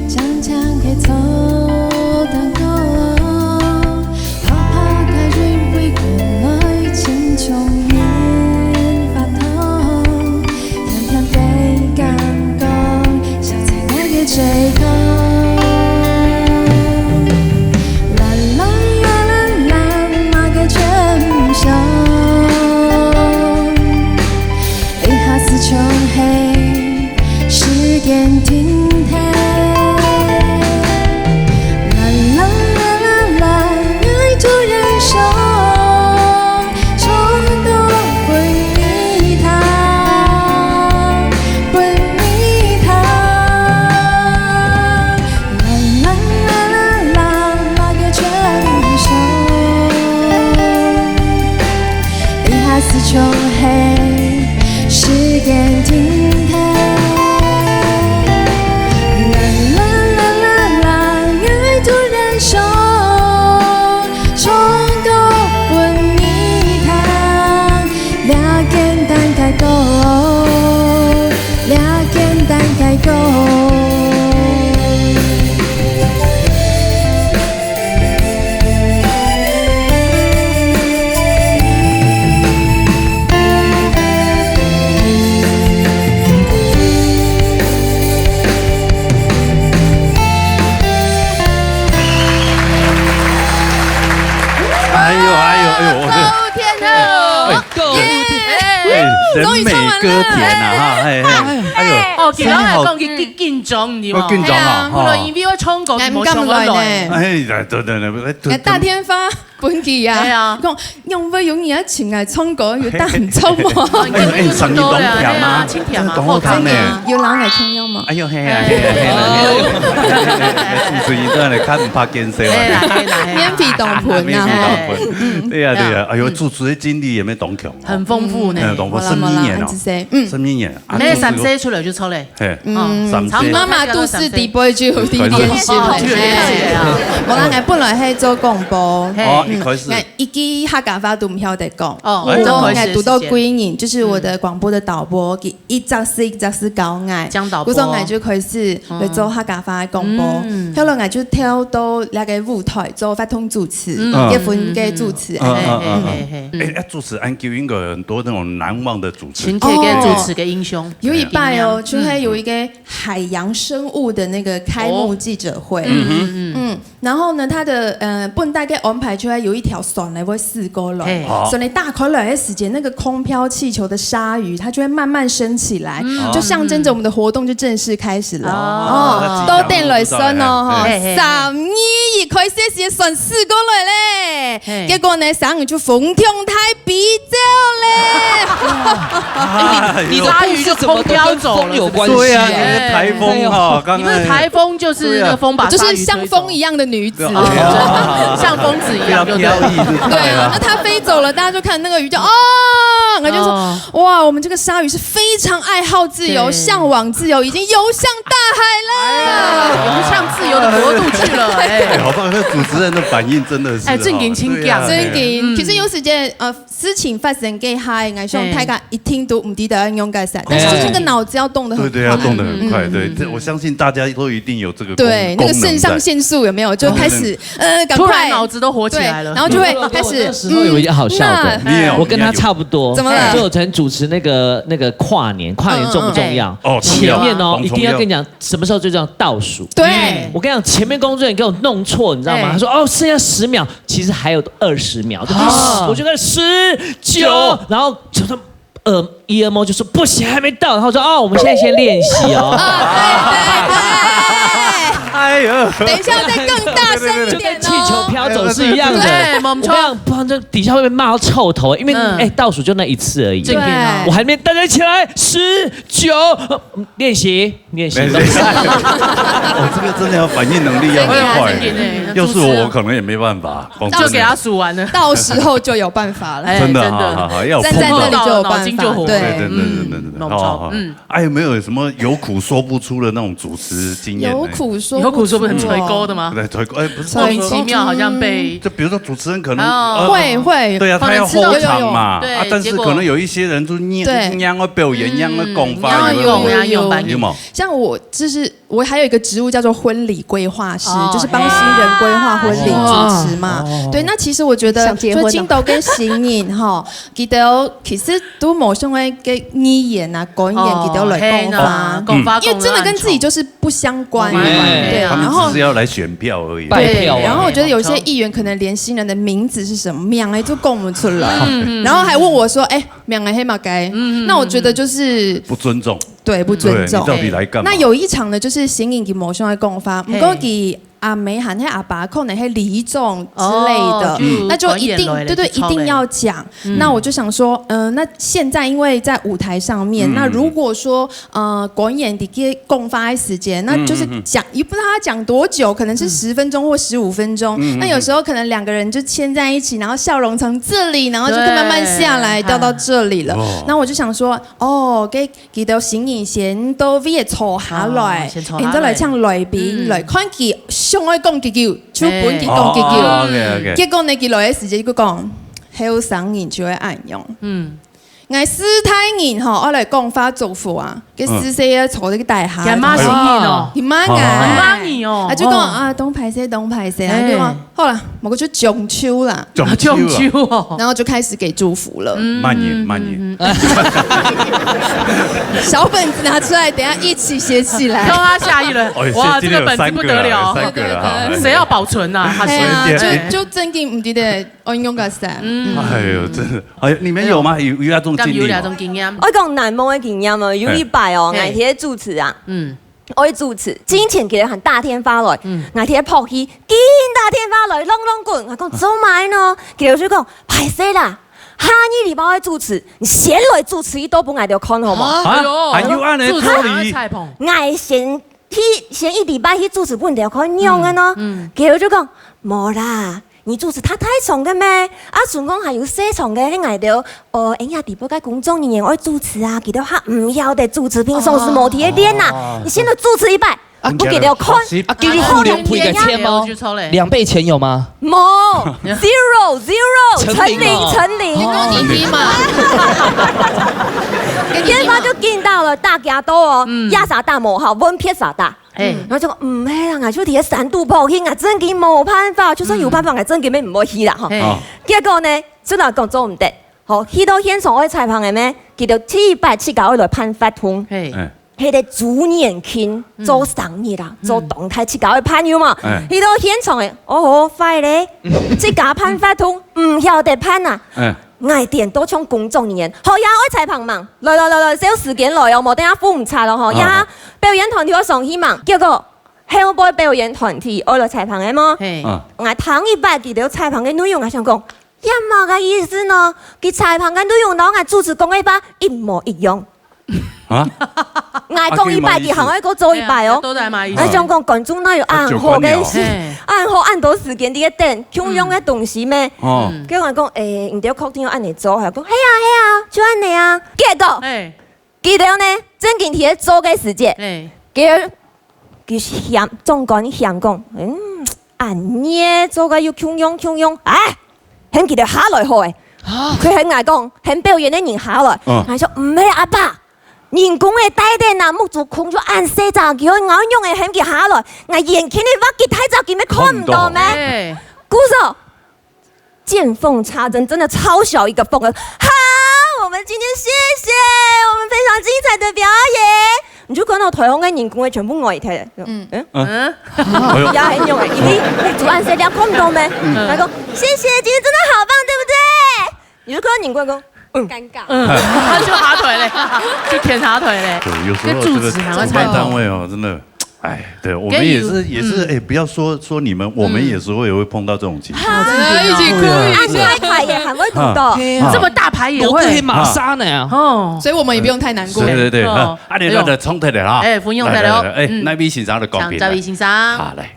静静个坐等歌。泡泡个云飞过来，亲像棉花糖。 甜甜个感觉，像在那个最高。啦啦啦啦啦，那个真香。一下子就黑，时间停停。啦啦啦啦啦，爱突然想。 唱歌分你听，分你听。啦啦啦啦啦，那个真香。一下子就黑，时间停停。啦啦啦啦啦，爱突然想。 唱歌分你听，这简单个歌，这简单个歌。哎呦，哎呦，哎呦，我这，周天后。哎，哎，哎，人美歌甜啊，哈，哎，哎，哎呦，哦，今仔日讲佢紧，紧张，你知无？我紧张啊，哎呀，哈。本来因为我唱歌，哎，佢无上来呢。哎，对，对，对，对，哎，大天发。 分佢啊。哎呀。讲，仰会有人要请来唱歌，有打毋错嘛？哎，哎，声音当甜啊，哎呀，真甜啊，真的当好听呢。好听啊。有人来听要吗？哎呦，嘿啊，嘿啊，嘿啊，嘿啊，主持人都来看，毋怕见笑啊。嘿啦，嘿啦，嘿啦。面皮当盆啊，面皮当盆。嘿。对呀，对呀，哎呦，主持的经历也没当强哦。很丰富呢。嗯，当丰富，十二年哦。好啦，好啦，十二年。嗯。十二年啊，那个三岁出来就出来。 嘿，嗯，三岁。你妈妈肚屎底背就有点练习了。哦，就有练习了啊。嘿。无啦，𠊎本來係做廣播。嘿。哦，一開始。嗯，𠊎一句客家話都毋曉得講。哦，哎。故所𠊎堵到貴人，就係𠊎个廣播个導播，佢一隻字一隻字教𠊎。江導播。故所𠊎就開始來做客家話个廣播。嗯。後來𠊎就跳到該个舞台做活動主持，嗯。結婚个主持。嗯，嗯，嗯，嗯。嘿，嘿，嘿，嘿。哎，啊，主持恁久應該有很多那種難忘的主持。親切个主持个英雄。哦。有一擺哦，嗯。就係有一個 海洋生物的那個開幕記者會。哦。嗯哼。嗯，然後然後呢，它的，呃，本底个安排就會有一條線來會駛過來，嘿。哦。所以打開來的時間，那個空飄氣球的鯊魚，它就會慢慢升起來，嗯。就象徵著我們的活動就正式開始了。哦。哦，到店來算哦，吼，嘿，嘿，嘿。三二一，開始時間算駛過來咧。嘿。結果呢，鯊魚就風中大飛走咧。哎，你，你的故事怎麼都跟風有關係啊？對啊，那個颱風哈，哎。剛剛你不是颱風就是那個風把鯊魚吹走。就是像風一樣的女子。對啊。像瘋子一樣，對不對？對啊，那它飛走了，大家就看那個魚就，哦，然後就說，哦。哇，我們這個鯊魚是非常愛好自由、對。向往自由，已經游向大海了。哎呀，游向自由的國度去了，哎。哎，好棒，那主持人的反應真的是，哎，正經，哈，真的。對啊，正經，嗯。其實有時間，呃，事情發生个下，𠊎想大家一定都毋知道要用該啥，但是就是那個腦子要動得很快。對，對，要動得很快，嗯，對，嗯，這我相信大家都一定有這個功，對，那個腎上腺素有沒有？就開始，功能。呃，趕快。突然腦子都活起來了。對，然後就會開始，我那時候有一個好笑的，嗯，那你有，我跟他差不多，你有。怎麼了？就我曾主持那個，那個跨年，跨年重不重要？嗯，嗯，嗯。哦，重要，前面哦，當重要。一定要跟你講，什麼時候最重要？倒數。對。我跟你講，前面工作人員給我弄錯，你知道嗎？哎。他說：“哦，剩下十秒。”其實還有二十秒。哦。我就在十、九，然後就說，呃，E M O就說：“不行，還沒到。”然後說：“哦，我們現在先練習哦。”啊，對，對，對。哎呦。等一下再更大聲一點哦。就跟氣球飄走是一樣的。對，沒錯。我跟你講，不然這底下會被罵到臭頭，因為，嗯。哎，倒數就那一次而已。正經哦。對。我還沒，大家起來，十、九，呃，練習。 練習。練習。哦，這個真的要反應能力要很快。對啊，這點呢，要是我，主持人。我可能也沒辦法，講真的。就給他數完了。到時候就有辦法了。哎，真的，真的。好，好，好，要有碰到。站在那裡就有辦法，腦筋就活。對。對，真的，真的，嗯，真的。沒錯，好，好。嗯。還有沒有什麼有苦說不出的那種主持經驗呢？有苦說不出哦。有苦說不出，吹歌的嗎？對，吹歌，哎，不是，莫名其妙好像被，就比如說主持人可能，哦。呃，會，會。對啊，他要後場嘛，可能知道，有，有，有。啊，但是可能有一些人就硬，对。硬要表演，硬要講話，嗯，有沒有？有，有，有，有。有沒有？像我就是，我還有一個職務叫做婚禮規劃師，哦，就是幫新人規劃婚禮主持嘛。哦。對，那其實我覺得，想結婚了。就盡多个新人吼，佢兜其實都無想愛个語言啊、觀念，哦，佢兜來講話。嘿喏，講話，因為真的跟自己就是不相關。講話，對，他們只是要來選票而已。然後，拜票啊。對，然後我覺得有一些議員可能連新人的名字是什麼名，哎，都講不出來。嗯，嗯，嗯。然後還問我說：“哎，名係麼个？”嗯，嗯，嗯。那我覺得就是不尊重。 對，不尊重。對，你到底來幹嘛？那有一場呢，就是新人佢無想愛講話，嘿。毋過佢阿姆還係阿爸可能係里長之類的，哦，就那就一定，官員來了，對，對，就出來。一定要講。嗯。那我就想說，呃，那現在因為在舞台上面，嗯，那如果說，呃，官員在該講話的時間，那就是講，嗯，嗯，嗯。也不知道他講多久，可能是十分鐘或十五分鐘。嗯，嗯，嗯。那有時候可能兩個人就牽在一起，然後笑容從這裡，然後就慢慢下來，對。掉到這裡了。哦。那我就想說，哦，給 佢兜新人先到位坐下來，哦，先坐下來。然後來請來賓來，嗯。看佢想愛講幾久，就分佢講幾久。哦，OK，OK。結果呢，佢來个時節，佢講，後生人就會恁樣。嗯。𠊎四大人吼，愛來講話祝福啊，該四細个坐在該底下。佢罵新人哦。佢罵𠊎。哦。佢罵你哦。啊，就講，哦。啊，當歹勢，當歹勢啊，哎。就講， 好啦，我就中秋啦。中秋啦。中秋哦。然後就開始給祝福了。嗯，慢一點，慢一點。嗯，嗯，嗯。小本子拿出來，等一下一起寫起來。讓他下一輪。哦，哇，這個本子不得了。現在有三個了，三個了哈。誰要保存啊？他說。哎呀，對，對。就，就正經毋知得，哦，用个啥。嗯。哎呦，真的，哎，你們有嗎？有，有那種經歷嗎？有那種經驗。我講難忘的經驗哦，有一擺哦，嘿。𠊎去主持啊。嗯。 愛主持，進前佢兜還打電話來，嗯。𠊎在該噗去，緊打電話來，啷啷滾。𠊎講，做麼个呢？佢兜就講，歹勢啦，下二禮拜愛主持，你先來主持一到分𠊎兜看好無？啊，哎喲，還有恁樣道理？主持人在旁。𠊎先去，先一禮拜去主持分佢兜看仰般呢？嗯，嗯。佢兜就講，無啦， 你主持太大場个咩？啊，總共還有細場个，係𠊎兜，哦，哎呀，底部个工作人員愛主持啊，佢兜還毋曉得主持，平常時無在該練啊，哦。你先來主持一擺，啊，分佢兜看。啊，繼續付兩倍个錢嗎？兩倍錢有嗎？無，zero，zero，成零哦。成零，成零。哦。電話就緊打來，大家都哦，嗯。也儕打無好，問別儕打。 哎。嗯，然後就講，毋係啦，𠊎就在該山肚旁去，𠊎正經無辦法，就算有辦法，嗯。𠊎正經也毋會去啦，吼。嘿。哦。結果呢，真个講做毋得，吼，去到現場愛採訪个咩，佢兜第一擺自家愛來辦活動。嘿。哎。係个周年慶，嗯。做生日啊，嗯。做當大自家个朋友嘛。哎。去到現場个，哦吼，壞咧，自家辦活動，毋曉得辦啊。哎。𠊎顛倒像工作人員，好呀，愛採訪嘛，來來來來，照時間來哦，無等下赴毋掣咯吼，啊。呀，表演團體愛上去嘛。結果，後背表演團體愛來採訪个無？嘿。啊。𠊎聽一擺佢兜採訪个內容，𠊎想講， 這麼个意思呢？佢採訪个內容摎𠊎主持講个話一模一樣。啊？𠊎講一擺，啊，佢嘛意思。佢還愛過做一擺哦。嘿啊，都在嘛意思。𠊎想講觀眾哪有恁好个，啊，就關了。嘿。恁好恁多時間在該等，共樣个東西咩？嗯。哦。嗯。結果𠊎講，欸，你兜確定愛恁樣做？佢講，係啊，係啊，就恁樣啊。結果，嘿。 佢兜呢，正經在該做个時節，嘿。佢，佢嫌，總管嫌講，嗯，恁樣做个又共樣共樣，哎，喊佢兜下來好欸。啊。佢喊𠊎講，喊表演个人下來。嗯。𠊎說，毋係，阿伯，人工个帶等啊，目珠孔就恁細隻，佢愛仰仔喊佢下來，𠊎眼前个畫質太差，佢乜看毋到咩？看毋到。哎。故所， 見縫插針，真的超小一個縫的。好，我們今天謝謝我們非常精彩的表演。你就看到台上个人工个全部呆忒了。嗯。嗯？嗯？哎呦。也很勇欸，因為主辦誰料看不懂咩？嗯。他說，謝謝，今天真的好棒，對不對？你就看到人工講，嗯。尷尬。嗯，他就下台了，就欠下台了。對，有時候這個主辦單位哦，真的 哎，對，我們也是，也是，嗯。哎，不要說，說你們，我們也是會，也會碰到這種情況。啊，一起哭一下。啊，你還會哭的。啊，對啊。這麼大牌也會。我都可以馬上的啊。哦。所以我們也不用太難過。對，對，對，哦。啊，你那個衝突的哈。哎，不用太了。來，來，來，哎，嗯。那位先生的公平。請這位先生。好，來。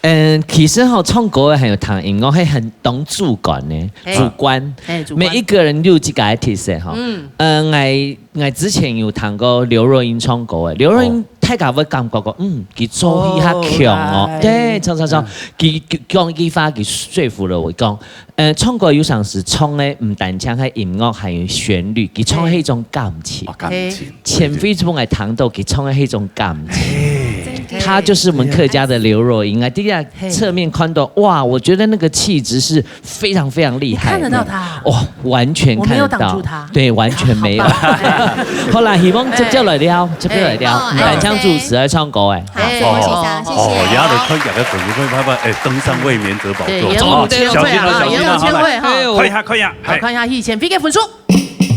嗯，其實吼，唱歌還有彈音樂，係很當主觀的，嘿。主觀。嘿，主觀。每一個人都有自家的特色吼。嗯。呃，𠊎 𠊎之前有聽過劉若英唱歌欸，劉若英哦。大家會感覺講，嗯，佢做戲較強哦。哦，來。對，唱唱唱，嗯。佢，佢講一句話，佢說服了我，講，呃，唱歌有常時唱个毋單淨係音樂，還有旋律，佢唱个係一種感情。哦，感情。嘿。前輩分𠊎聽到，佢唱个係一種感情。嘿。他就是我們客家的劉若英啊，第一 嘿。側面看到，哇，我覺得那個氣質是非常非常厲害的。你看得到他？哇，完全看得到。我沒有擋住他。對，完全沒有。好棒。好啦，希望接下來了，接下來了，哎。嗯，來唱主持，來唱歌欸。好，哎，謝謝，謝謝。哦，也來看一下粉絲會，拍拍，哎，登上衛冕者寶座。對，哦，小心啊，小心啊，演唱會哈。好，來。哎呦。看一下，看一下，好，哎。看一下以前飛个分數。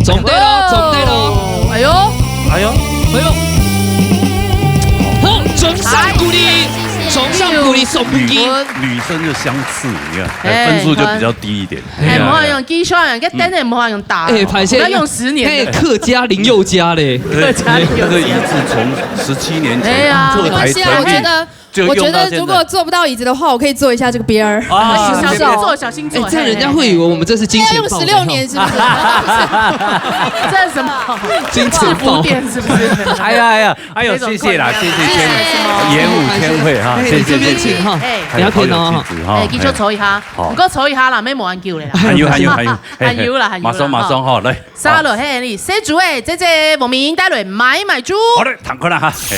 中對咯，中對咯。哎呦，哎呦，哎呦，好，掌聲鼓勵，哎，掌聲鼓勵送分佢。女，女生就相似，你看，哎，哎，分數就比較低一點。哎，哎呀，毋好用計算，該燈也毋好用打，哎，歹勢，不要用十年的。哎，客家林宥嘉嘞。客家林宥嘉。這個椅子從十七年前，哎呀，坐台成立，沒關係啊，我覺得 就用到現在。我覺得如果坐不到椅子的話，我可以坐一下這個邊兒。啊，小心坐，小心坐，哎，這樣人家會以為我們這是金錢豹。要用十六年是不是？這是什麼？金錢豹。制服店是不是？哎呀，哎呀，哎呦，謝謝啦，謝謝千惠，演武千惠哈，哎，謝謝，你這邊請哈，謝謝。哎。哎，好有氣質哈。哎，繼續坐一下，好。毋過坐一下啦，免無恁久了啦。還有，還有，還有，嘿，嘿，還有啦，還有啦，馬上，馬上哈，來。 續落去，細豬仔，姐姐黃明帶來買買豬。好嘞，聽看啦哈。嘿。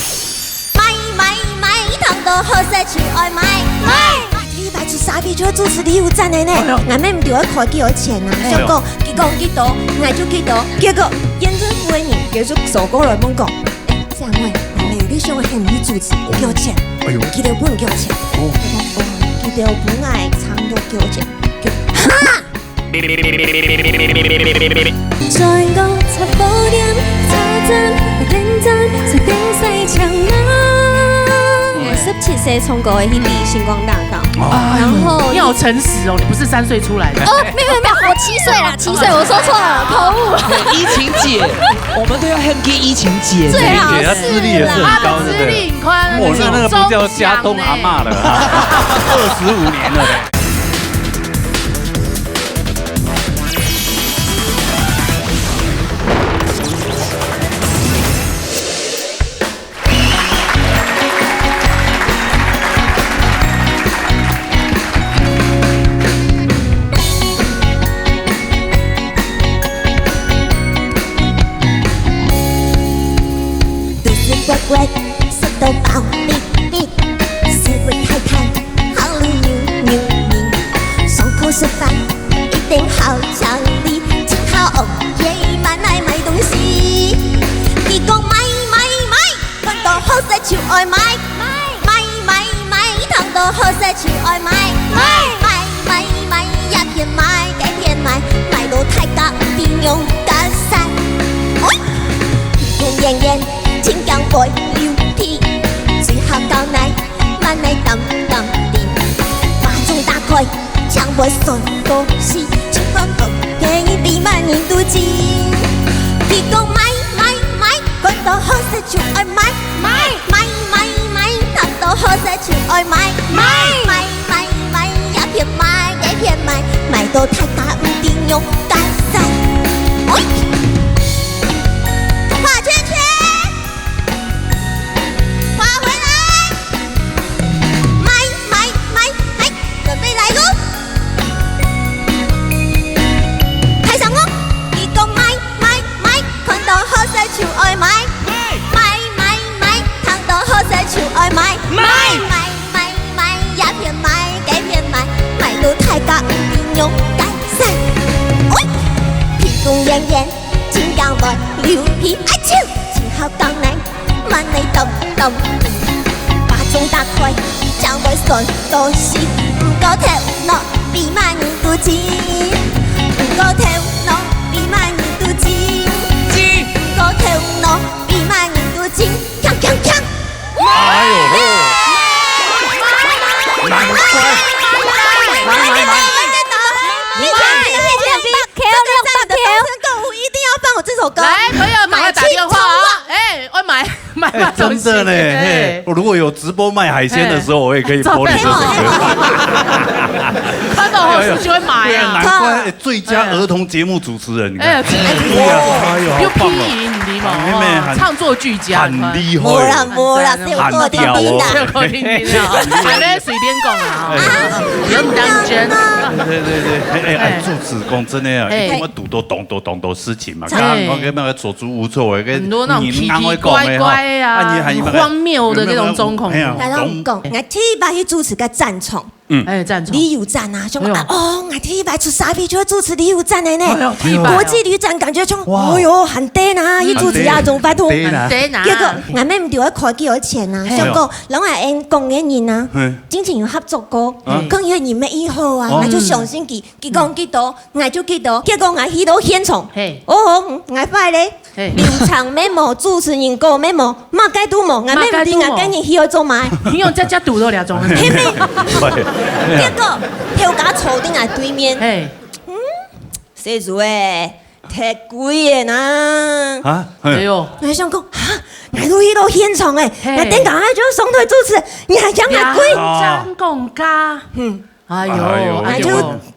買買買，糖果好食就愛買，買。買。第一擺出社會就主持，你有讚的呢。哎喲。𠊎乜毋知愛開幾多錢啊？哎喲。想講，佢講幾多，𠊎就幾多。結果，演唱會个人繼續走過來問講，哎，這樣喂，哎，你想喊你主持，幾多錢？哎喲。佢兜分幾多錢？哦。𠊎講，哦，佢兜分𠊎差不多幾多錢？就，哈！ 轉角雜貨店，車站，電站，十點西牆啊。我十七歲唱歌的去比星光大道，哦。然後你好誠實哦，你不是三歲出來的。哦，沒有，沒有，沒有，我七歲啦，七歲，我說錯了，口誤。對，依琴姐，我們都要喊你依琴姐。最好是啦。她資歷也是很高，對不對？她的資歷很高，哇，那那個不叫家中阿嬤了啊，二十五年了嘞。 肚屎咕咕，食到飽滴滴，屎朏揩揩，好溜溜溜。愛買，買，買，買，買，這片買，該片買，買到大家毋知仰結煞。喂，天遠遠，真驚會流鼻，最好交代，慢來澹澹滴。巴掌打開，將會酸到死，千萬毋好建議，比萬人都精。佢講買，買，買，看到好勢就愛買，買，買，買，買，聽到好勢就愛買，買，買，買，買，這片買，該片買，買到大家毋知仰結煞。喂，畫圈圈，畫回來，買，買，買，買，準備來咯！開始哦！佢講買，買，買，看到好勢就愛買，買，買，買，買，聽到好勢就愛買，買，買，買，買，這片買，該片買，買到大家毋知仰結煞。喂，鼻公圓圓，真驚會流鼻，哎喲，真好講呢，慢來澹澹滴。巴掌打開，將會酸到死，毋過頭腦比萬人都精，毋過頭腦比萬人都精，精，毋過頭腦比萬人都精，鏘鏘鏘！哎呦吼！难怪。买买买！你看，你看，你看，这个赞的掌声够，一定要放我这首歌。来，朋友，赶快打电话啊！哎，我买。买哎，真的呢，哎。嘿，如果有直播卖海鲜的时候，我也可以播你这首歌。看到好书就会买啊。对啊，难怪，哎，最佳儿童节目主持人，你看。哎，真的。对啊，哎呦，好棒哦。又拼音，你知道吗？妹妹很，唱作俱佳，很厉害。没啦，没啦，是有够定定的。很屌哦。有够定定的哦。还在随便讲啊，哎。不用当真。对对对，哎哎哎，哎。作词讲真的啊，哎。一定要堵到咚咚咚咚事情嘛。常。刚刚讲那个手足无措，那个很多那种奇奇怪怪啊，荒谬的那种状况。哎呀，大家讲，我第一擺去主持个展場，嗯。哎，展场。李友赞啊，想讲，哎呦。啊，哦，我第一擺出社会就要主持李友赞的呢。哎呦，第一擺哦。国际旅展感觉像，哇。哎呦，很赞啊，嗯。去主持啊，很赞。总发通。很赞啊。很赞啊。结果，俺们就要开几多钱啊，哎呦。想讲，人家俺讲个人啊，嗯。之前有合作过，嗯。讲有人没以后啊，哦。俺就相信佢，佢讲几多，俺就几多，结果俺去到现场，嘿。哦，俺坏嘞。 嘿。领唱乜無，主持人个乜無，麼个都無，𠊎乜毋知𠊎今日去愛做麼个。你用這隻堵到這種。係咩？對。結果，頭家坐在𠊎對面。嘿。嗯，細子欸，忒貴了啦。啊？哎喲。𠊎想講，哈，𠊎都去到現場欸，嘿。𠊎等下就上台主持，你還講𠊎貴？兩張公價。嗯。 哎喲，哎喲，哎，就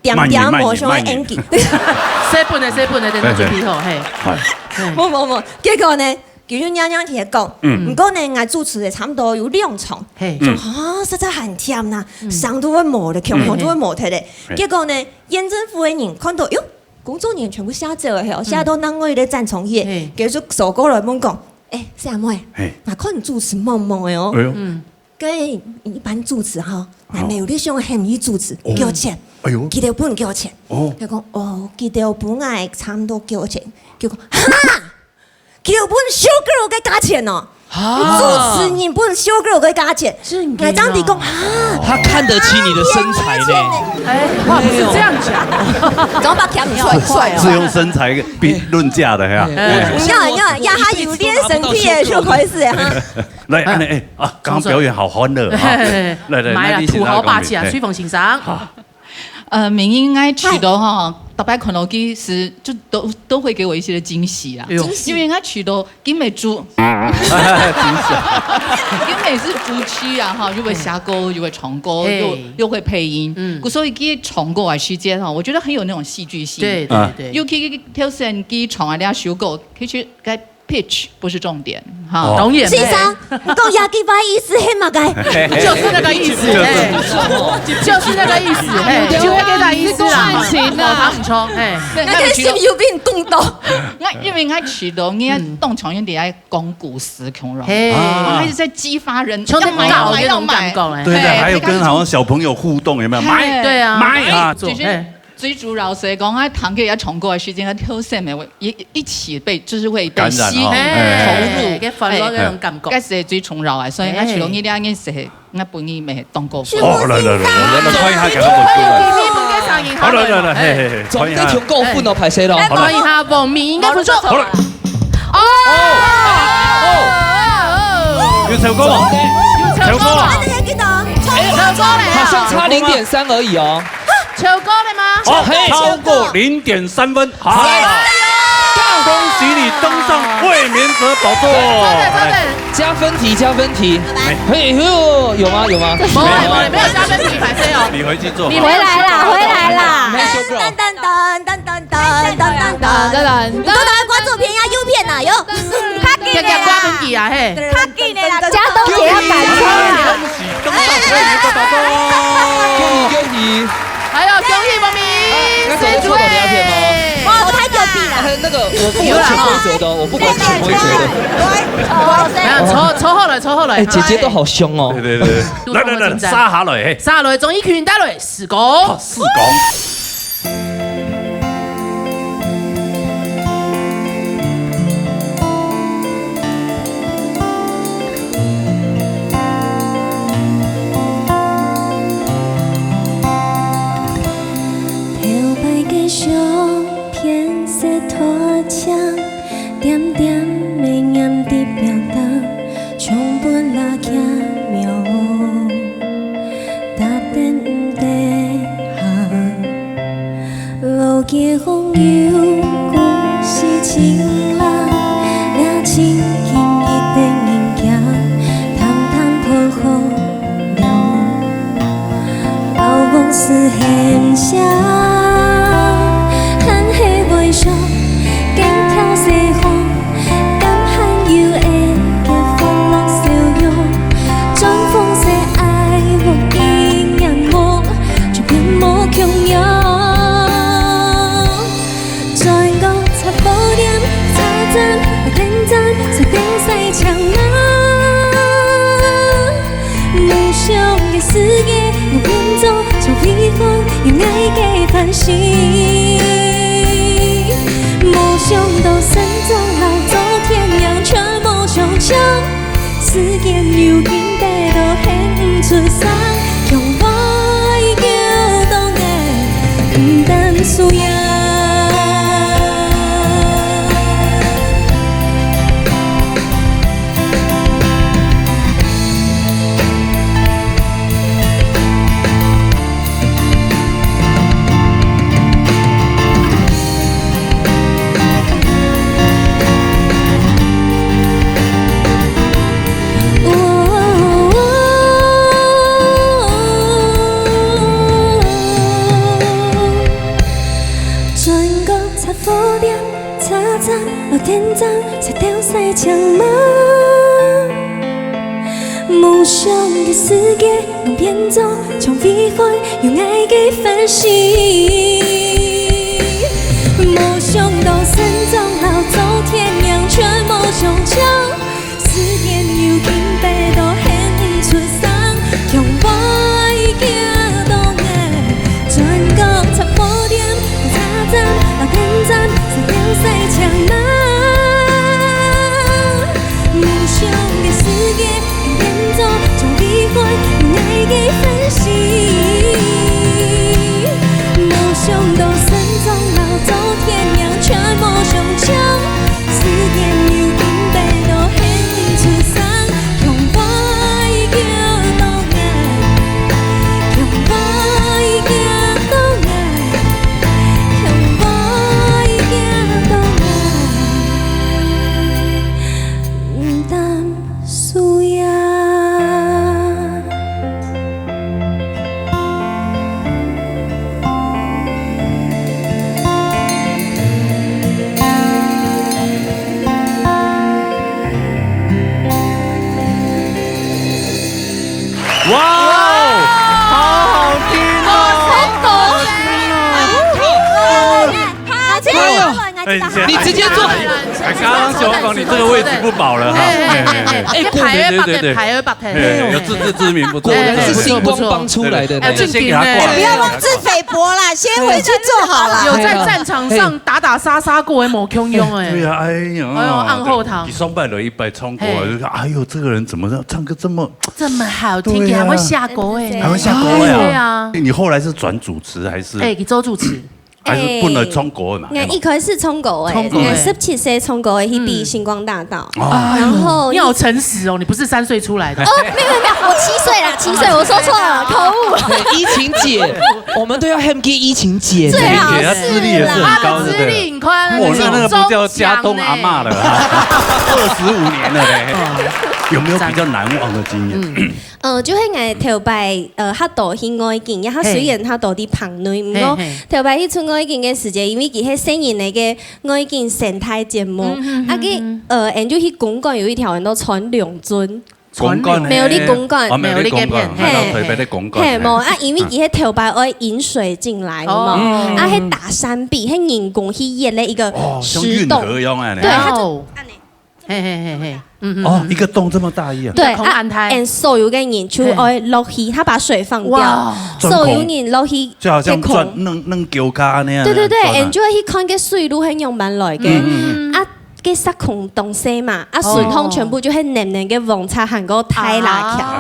恬恬無想要演技。慢點，慢點，慢點。細本的，細本的，等下就皮好，嘿。哎。嘿。無，無，無，結果呢，佢就娘娘姐講，嗯。毋過呢，𠊎主持了差不多有兩場，嘿。就，嗯。啊，實在很忝啦，嗯。聲都會無了，腔腔都會無忒了。嗯。結果呢，縣政府的人看到，喲，工作人員全部下走了，嘿，嗯。下到另外一個展場去，嘿。佢就走過來問講，欸，細妹，嘿。𠊎看你主持茫茫的哦。哎喲。嗯。 該一般主持哈，哎喲。𠊎有咧想喊你主持，哦。幾多錢？哎喲。幾多本幾多錢？哦。佢講，哦，幾多本𠊎差不多幾多錢。佢講，哈！幾多本小girl个價錢哦？啊。主持人本小girl个價錢。真的啊。𠊎當時講，哈！他看得起你的身材呢。哎，話不是這樣講。怎麼把條你帥帥哦？是用身材比論價的呀。哎。你看，你看，呀，他有練身體的就開始哈。 來，哎。恁呢，哎，啊，剛剛表演好歡樂哈。嘿，嘿，嘿。來，來，買了，那你先土豪霸氣啊，來，吹風先生。好。呃，明英，𠊎去到哈，逐擺看到佢係，就都，都會給我一些的驚喜啦。哎喲。驚喜。因為𠊎去到金美珠，金美是主持啊哈，又會寫歌，又會唱歌，嘿。又，又會配音。嗯。所以佢唱歌的時間哈，我覺得很有那種戲劇性。對，對，啊。對。尤其頭先佢唱的那首歌，其實該 pitch 不是重點，哈。哦。當然。先生，你講這句話意思係麼个？就是那個意思，就是。哎，就是那個意思，哎，就那個意思啦。感情啊。哦，他很衝，哎。對，那個心有被你動到。那因為𠊎去到，你看，嗯。當場有點愛講故事，恐龍。嘿。啊。他一直在激發人，像在要買，要買，搞那種感覺，要買。哎。對，對，哎，還有跟好像小朋友互動，有沒有？買，對啊。買啊。哎，其實哎。 最主要係講，啊，堂客要唱歌的時間，啊，後生的，一，一起被，就是會被感染哦，吸引，哎。投入，哎，該歡樂那種感覺。哎，該是最重要的，所以，啊，哎。除了你兩個人係 𠊎本人乜當高分。哦，來，來，來，來，來，來，看一下，看看分數來。好，來，來，來，嘿，嘿，嘿，看一下。總分上高分哦，歹勢咯。來看一下，王明應該分數。好了。哦！有超過嗎？有超過嗎？超過了。好像差零點三而已哦。超過了嗎？好，嘿。超過零點三分。好。恭喜你登上卫冕者寶座。真的，真的。加分題，加分题。来。嘿，哟，有吗？有吗？沒有，沒有，沒有加分題，歹勢哦。你回去做。你回來啦，回來啦。沒有修不了。噔噔噔噔噔噔噔噔噔。你都拿來關注別人家YouTube片吶，喲。較緊的啦。加分題啊，嘿。較緊的啦，加多一點要感謝啦。恭喜登上衛冕者寶座。恭喜，恭喜。 還有恭喜王明，啊，那怎麼抽到你那片嗎？哇，太牛逼了！啊，那個，我不管潛規則的哦，我不管潛規則的。沒有，抽，抽好了，抽好了。哎，姐姐都好兇哦。對，對，對。來，來，來，來，殺下來，嘿。殺下來，鍾意群帶來，試講。好，試講。 頭擺个相片色太靚，點點仔黏佇壁頂，像分罅奇妙哦，搭等毋得閒。 老街巷有故事情人，掠情景一等人行，談談破好了，老往事很香，還係會想，緊跳西風，敢還有會結歡樂笑容，轉風勢愛無經驗無。 就變無共樣。轉角雜貨店，車站落等站，煞兜駛青盲。夢想个世界，我變做像飛行，用愛个繁星。無想到山中老祖天娘，全無相像。 時間又緊，飛到喊毋出聲，強愛叫到愛毋但輸贏。 轉角雜貨店，車站落等站，煞兜駛青盲。夢想个世界， 變做像飛行，用愛个繁星。無想到山中老祖天娘，全無相像。時間又緊，飛到喊毋出聲，強愛叫到愛。轉角雜貨店，車站落等站，煞兜駛青盲。 夢想个世界，變做像飛行，用愛个繁星。無想到山中老祖天娘，全無相像。時間又緊，飛到喊毋出聲，強愛叫到愛，強愛叫到愛。 強愛叫到愛，毋但輸贏。 哇哦，好好聽哦！好聽哦！好聽哦！好聽哦！哎，你直接做。哎，剛剛小王，你這個位置不保了哈。哎，哎，哎，哎，哎，哎，哎，排二八的，對，對，對，對。排二八的。哎，有自知之明，不錯，果然是星光幫出來的呢。不錯，不錯。哎，這先給他掛了。哎，不要妄自菲薄啦，今天回去做好了。有在战场上打打杀杀过的無共樣欸。對啊，哎呀，哎呦，暗號糖。你上擺來一擺唱歌啊，嘿。就說，哎呦，這個人怎麼唱歌這麼這麼好聽，對啊。還會寫歌欸。還會寫歌欸啊。對啊。你後來是轉主持還是？欸，你做主持。還是本來唱歌的嘛？欸，我一開始唱歌欸，唱歌欸。我十七歲唱歌欸，去比星光大道。嗯。哦。然後你好誠實哦，你不是三歲出來的。哦，沒有，沒有，沒有，我七歲啦，七歲，我說錯了，口誤。對，依琴姐，我們都要喊給依琴姐。最好是啦。對，她資歷也是很高，對不對？她的資歷很高，哦，那那個不叫家東阿嬷了啊，二十五年了嘞。有沒有比較難忘的經驗？嗯。 呃，就係𠊎頭擺，呃，較多去外景，也較雖然較多在棚內，毋過頭擺去出外景个時節，因為佢係細人仔个外景生態節目，啊，佢，呃，𠊎就去公館有一條，𠊎都穿龍尊。公館，苗栗公館。哦，苗栗公館，苗栗該片，還有台北的公館，嘿，嘿。無啊，因為佢係頭擺愛引水進來，有無？哦。啊，係大山壁，係人工去挖个一個石洞。哦，像運河一樣啊，對，佢就哦。 嘿嘿嘿嘿，嗯嗯。哦，一個洞這麼大一樣。對，一個空暗態。啊，𠊎所有个人就愛落去，他把水放掉，哇。所有人落去，就好像鑽，鑽空。鑽，鑽溝溝那樣。對對對，鑽啊。𠊎就會去看該水路係仰般來个。嗯嗯嗯。啊，該石空當細嘛，啊，哦。水桶全部就係黏黏个黃沙還過大蝲䗁。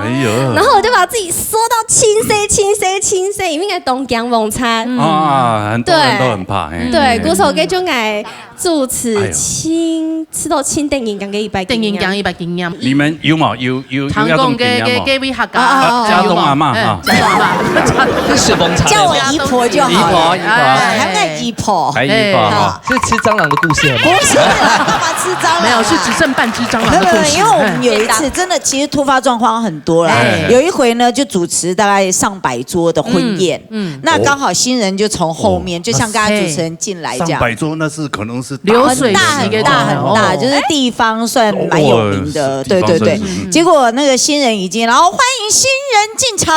哎喲。然後我就把自己縮到盡細、盡細、盡細，因為𠊎當驚黃沙。嗯。啊，很多人都很怕，嘿。對，故所該種𠊎 主持，哎喲。盡，試著盡得人驚个一擺經驗。得人驚一擺經驗。你們有無？有，有，有那種經驗無？該，該位客家。啊，啊，啊，家東阿嬤，有無？哈。欸，家東阿嬤。這是蒙查的。叫我姨婆就好了。姨婆，姨婆。哎，喊我姨婆。哎，姨婆，哎。哈。是吃蟑螂的故事嗎？不是啦，幹嘛吃蟑螂啊？沒有，是只剩半隻蟑螂的故事。沒有，沒有，因為我們有一次，哎。真的，其實突發狀況很多啦。哎。有一回呢，就主持大概上百桌的婚宴，嗯。 嗯。那剛好新人就從後面，哦，就像剛剛主持人進來這樣。上百桌，那是可能是大流水席那種。很大很大很大，哦。就是地方算蠻有名的，哦，對，對，對。地方算是，嗯。結果那個新人已經，然後歡迎新人進場，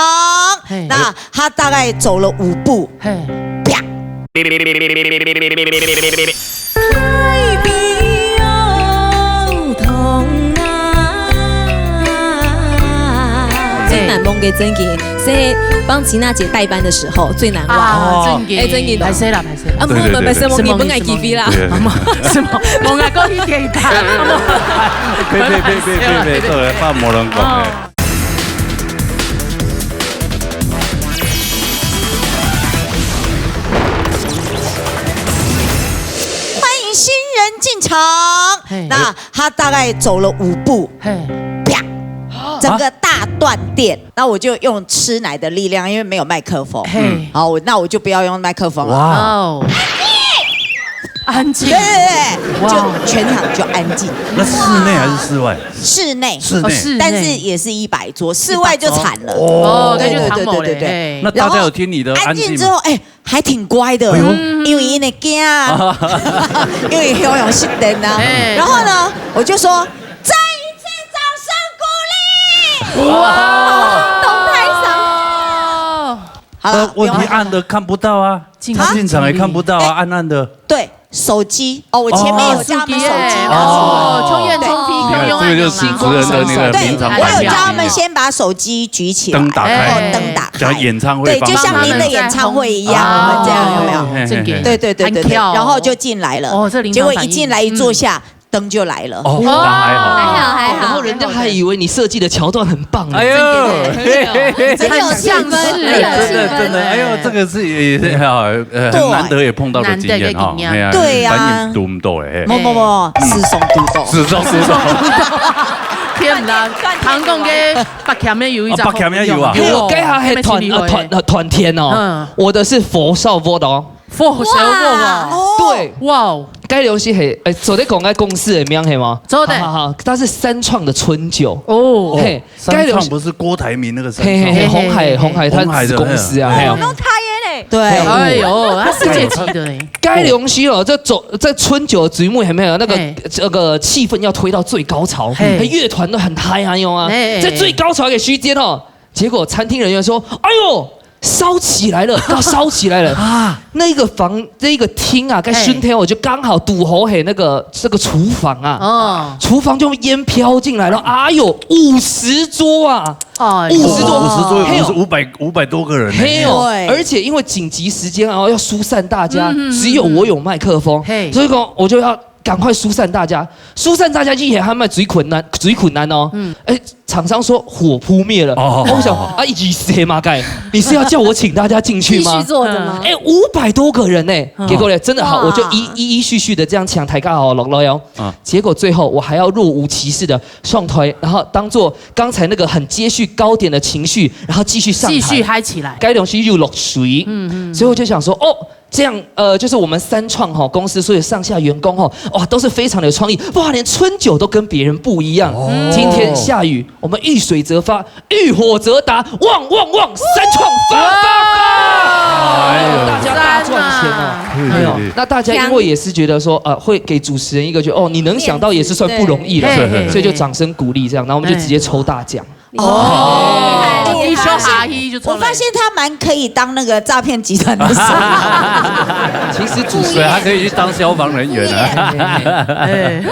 嘿。那他大概走了五步，嘿。啪。 最難忘个真經，係幫吉娜姐代班的時候最難忘。啊，真經。欸，真經。歹勢啦，歹勢啦。啊，無，對，對，對，對。無，無，無，你分𠊎機會啦。對，對，對。什麼？什麼？無，𠊎講你第一擺。呸，呸，呸，對，來，放無人講，哦。欸。 歡迎新人進場。嘿。那他大概走了五步，嘿。啪，整個大斷電。啊？那我就用吃奶的力量，因為沒有麥克風。嘿。好，我，那我就不要用麥克風了。哇。哦。安靜。對，對，對，哇。就全場就安靜。那室內還是室外？室內。室內。哦，室內。但是也是一百桌，室外就慘了。哦，對，對，對，對，對，對。那就慘了嘞，嘿。那大家有聽你的安靜嗎？然後安靜之後，欸， 還挺乖的，哎喲。因為𠊎驚，因為雄雄失電啊。哎。然後呢，我就說，再一次掌聲鼓勵。哇。動態賞。好了，呃，問題按了看不到啊，他進場也看不到啊，暗暗的。對，手機。哦，我前面有叫他們手機拿出來。哦，手機耶。哦，像煙囪鼻共樣啊。你看，這個就是主持人的那個平常環境。對，我有叫他們先把手機舉起來，燈打開。然後燈打開。 像演唱會，對，就像您的演唱會一樣，哦。我們這樣有沒有？哦，真的。對，對，對，對，對，很巧哦。然後就進來了。哦，這臨場反應。結果一進來一坐下，嗯。燈就來了。哦，那還好。還好，還好。然後人家還以為你設計的橋段很棒呢。哎呦，真的，真的，很有氣氛，很有氣氛。真的，真的，哎呦，這個是也是，呃，很難得也碰到的經驗哈。難得的經驗。哎呀，對啊。反應堵毋到欸。無，無，無，時常堵到。時常堵到。天哪，通講个 北墾也有一隻，哦，北墾也有啊。嘿，我該下係團，呃，團，呃，團體哦。嗯。我的是火燒鍋的哦。火燒鍋啊。哇。對。哇哦。該東西係，欸，做得講該公司的名係嗎？做得。好，好，好，它是三創的春酒。哦。嘿，三創不是郭台銘那個三創？嘿，嘿，嘿，鴻海，鴻海，它是公司啊，嘿哦。哦，那他耶嘞。對。哎喲，他世界級的嘞。該東西哦，這走，這春酒的節目有沒有那個，嘿。這個氣氛要推到最高潮，嘿。樂團都很嗨啊，有啊。嘿。在最高潮的時間哦，結果餐廳人員說：「哎喲，燒起來了，要燒起來了。啊。那個房，那個廳啊，該嘿。春天我就剛好堵好嘿那個，這個廚房啊。哦。廚房就煙飄進來了，哎呦，五十桌啊。哦。五十桌。五十桌，嘿喲。五十，五百，五百多個人呢。嘿喲，對。而且因為緊急時間啊，要疏散大家，嗯，嗯，嗯，只有我有麥克風，嘿。所以說我就要趕快疏散大家。疏散大家之前，他們最困難，最困難哦。嗯。哎，廠商說火撲滅了。哦。我想，啊，意思嘛，該，你是要叫我請大家進去嗎？繼續坐著嗎？哎，五百多個人呢。嗯。結果呢，真的好，哇。我就一，一一序序地這樣搶，大家好，落來哦。啊。結果最後我還要若無其事地上台，然後當作剛才那個很接續高點的情緒，然後繼續上台。繼續嗨起來。該東西又落水。嗯，嗯，嗯。所以我就想說，哦，這樣，呃，就是我們三創吼，公司所有上下員工吼，哇，都是非常的有創意，哇，連春酒都跟別人不一樣。哦。今天下雨，我們遇水則發，遇火則達，旺旺旺，三創發發發！哇！哎呦，大家大賺錢哦。讚啊！哎呦，對，对，对。那大家因為也是覺得說，呃，會給主持人一個就，哦，你能想到也是算不容易了，面子。嘿，嘿，所以就掌聲鼓勵這樣，然後我們就直接抽大獎。 哦，哦。一抽下去就抽了。我發現他蠻可以當那個詐騙集團的手。其實主持人，對，他可以去當消防人員啊。哎。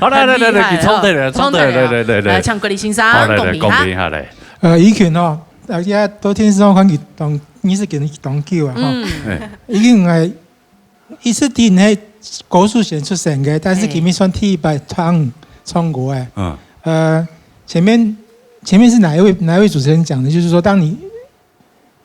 好，來，來，來，來，你衝對了，衝對了，衝對了。來，來，來，來。來，請國立先生，好，來，來，公平哈。公平哈，來。呃，怡群哦，大家都電視上看佢當，你是跟佢當久啊，哈。嗯。哎。已經，哎， 佢係在該歌手圈出身个，但是今日算第一擺唱，唱歌个。嗯。呃，前面，前面是哪一位，哪一位主持人講的？就是說，當你，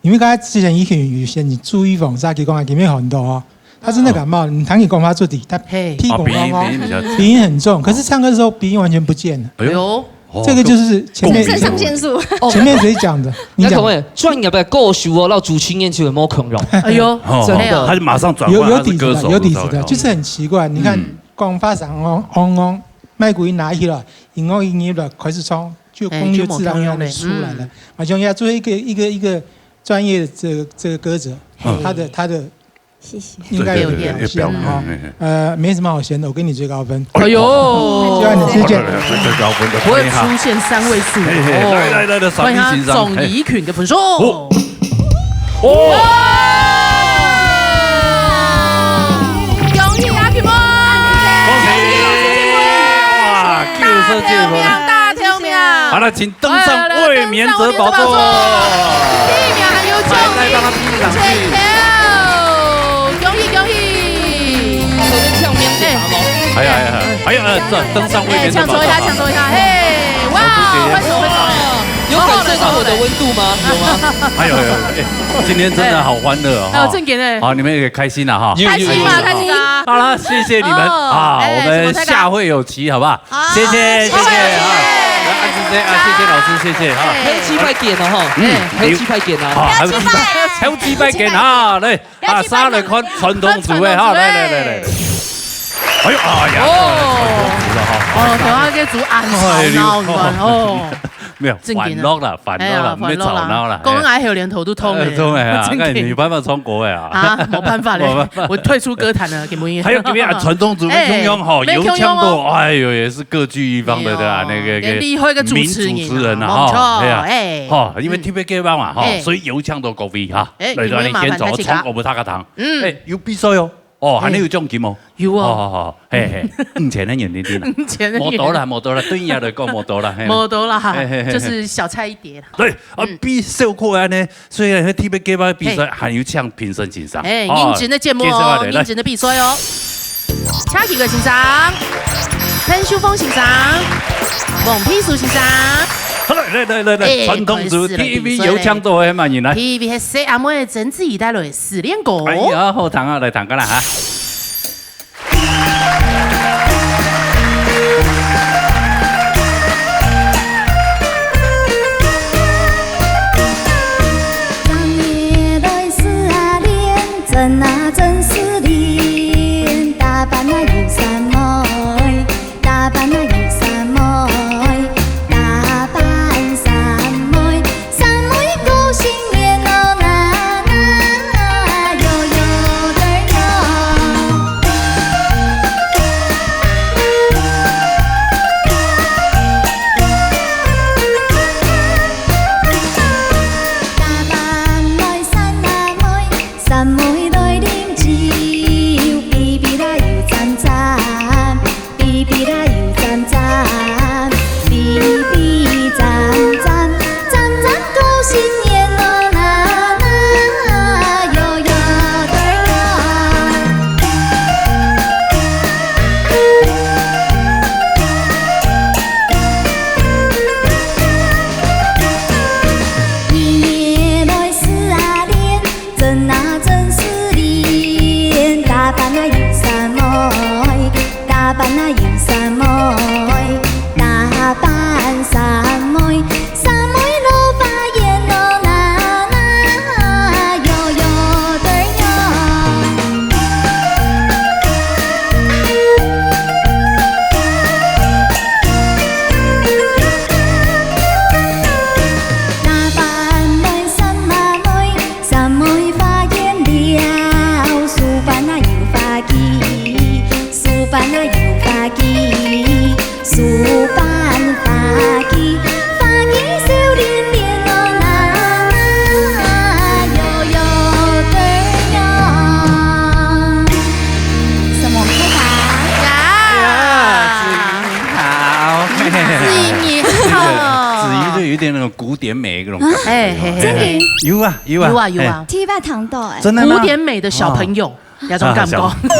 因為剛才之前怡群有些你注意訪問，佢講啊，今日很多哦，他真的感冒，你聽佢講話出底，他嘿。鼻孔啊，鼻音，剛剛，鼻音比較重。鼻音很重，可是唱歌的時候鼻音完全不見了。哎呦。哎呦。 哦，這個就是前面，腎上腺素。前面誰講的？你講。那各位，專業个歌手哦，摎主持人就無共樣。哎呦，哦，真的。他就馬上轉換，有，有底子的，他是歌手，有底子的，不知道。就是很奇怪。你看，嗯。講話聲哦，嗡嗡，麥克風拿起來，音樂一入來，開始唱，就哎，功力自然而然地出來了。就無共樣了，嗯。好像要做一個，一個，一個專業的這個，這個歌者，嗯。他的，他的 謝謝。應該有點表現哈。對，對，對，有表現，嘿，嘿。呃，沒什麼好嫌的，我給你最高分。哎呦。就按你推薦。最高分的，不會出現三位數。嘿，嘿，哦。來，來，來，來，歡迎他，張怡群的分數。哦。哦。恭喜阿群！恭喜！哇，九十九分。大 好了，請登上衛冕者寶座。第一名還有九一九，恭喜恭喜！哎呀，哎呀，哎呀，這登上衛冕者寶座。哎，搶走一下，搶走一下，嘿，哇，揮手揮手。有感受到我的溫度嗎？有嗎？還有，還有，哎，今天真的好歡樂哦，哎，正經哎。好，你們也開心了哈。開心嘛，開心啊。好了，謝謝你們啊，哎，我們下回有期，好不好？ 好，謝謝，謝謝啊。來，啊，謝謝啊，謝謝老師，謝謝啊。哎。還有幾擺見哦，吼。嗯。哎，還有幾擺見啊。啊，還有幾擺，還有幾擺見啊，來，啊，上來看傳統組的哈，來，來，來，來。哎呦，哎呀，哦。傳統組了哈。哦，台灣這組恁吵鬧，你看，哦。沒有，正經的。歡樂啦，歡樂啦，哎呀，沒吵鬧啦，歡樂啦。講到𠊎後面頭都痛哎。哎，痛哎啊，正經。那你有辦法唱歌哎啊？啊，沒辦法嘞，沒辦法。我退出歌壇了，給莫言。還有這邊啊，傳統組的共樣吼，哎，有搶到，沒共樣哦。哎呦，也是 各據一方的，對吧？哦，那個，那個厲害个主持人啊，民主持人啊，吼，沒錯，哎呀，哎。吼，因為特別計畫嘛，吼，哎。所以有請到各位哈，哎，來，來，今天麻煩大家。你先走，衝我們大家堂。嗯。哎，有比賽哦，哦，哎。還有獎金哦。有哦。好，好，好，嘿，嘿，五千个銀錐錐啦。五千个銀錐錐。無多啦，無多啦，對你來講無多啦，嘿。無多啦，嘿，嘿，嘿，就是小菜一碟啦。對，啊，嗯。比賽過來呢， 所以呢，特別計畫比賽還有請評審先生。哎，哦，認真个節目哦，介紹下來，來。認真个比賽哦。請幾位先生，彭秀鳳先生，黃佩書先生。好，來，來，來，來，來，哎，傳統組第一位有請到个麼人來？第一位係細阿妹曾志怡帶來的《失戀歌》。哎呀，好聽啊，來聽看啦哈。妹來啉酒，嗶嗶啦又讚讚，嗶嗶啦又讚讚，嗶嗶讚讚，讚讚過新年咯啦啦，喲喲嘚喲。 年年來食啊蓮，蒸啊蒸士蓮，打扮啊又煞妹，打扮啊又煞妹，打扮煞妹，煞妹老花眼咯啦啦，喲喲嘚喲。 打扮來煞妹，煞妹花眼了，梳扮啊又花枝，梳扮啊又花枝，梳扮花枝，花枝笑臉臉咯啦啦，喲喲嘚喲。什麼？快答。呀，子瑜你好。子瑜你好。子瑜就有一點那種古典美那種感覺。哎，嘿，嘿，嘿。有啊，有啊，有啊，有啊。哎。第一擺聽到哎。真的嗎？古典美的小朋友，哦。那種感覺。啊，小朋友。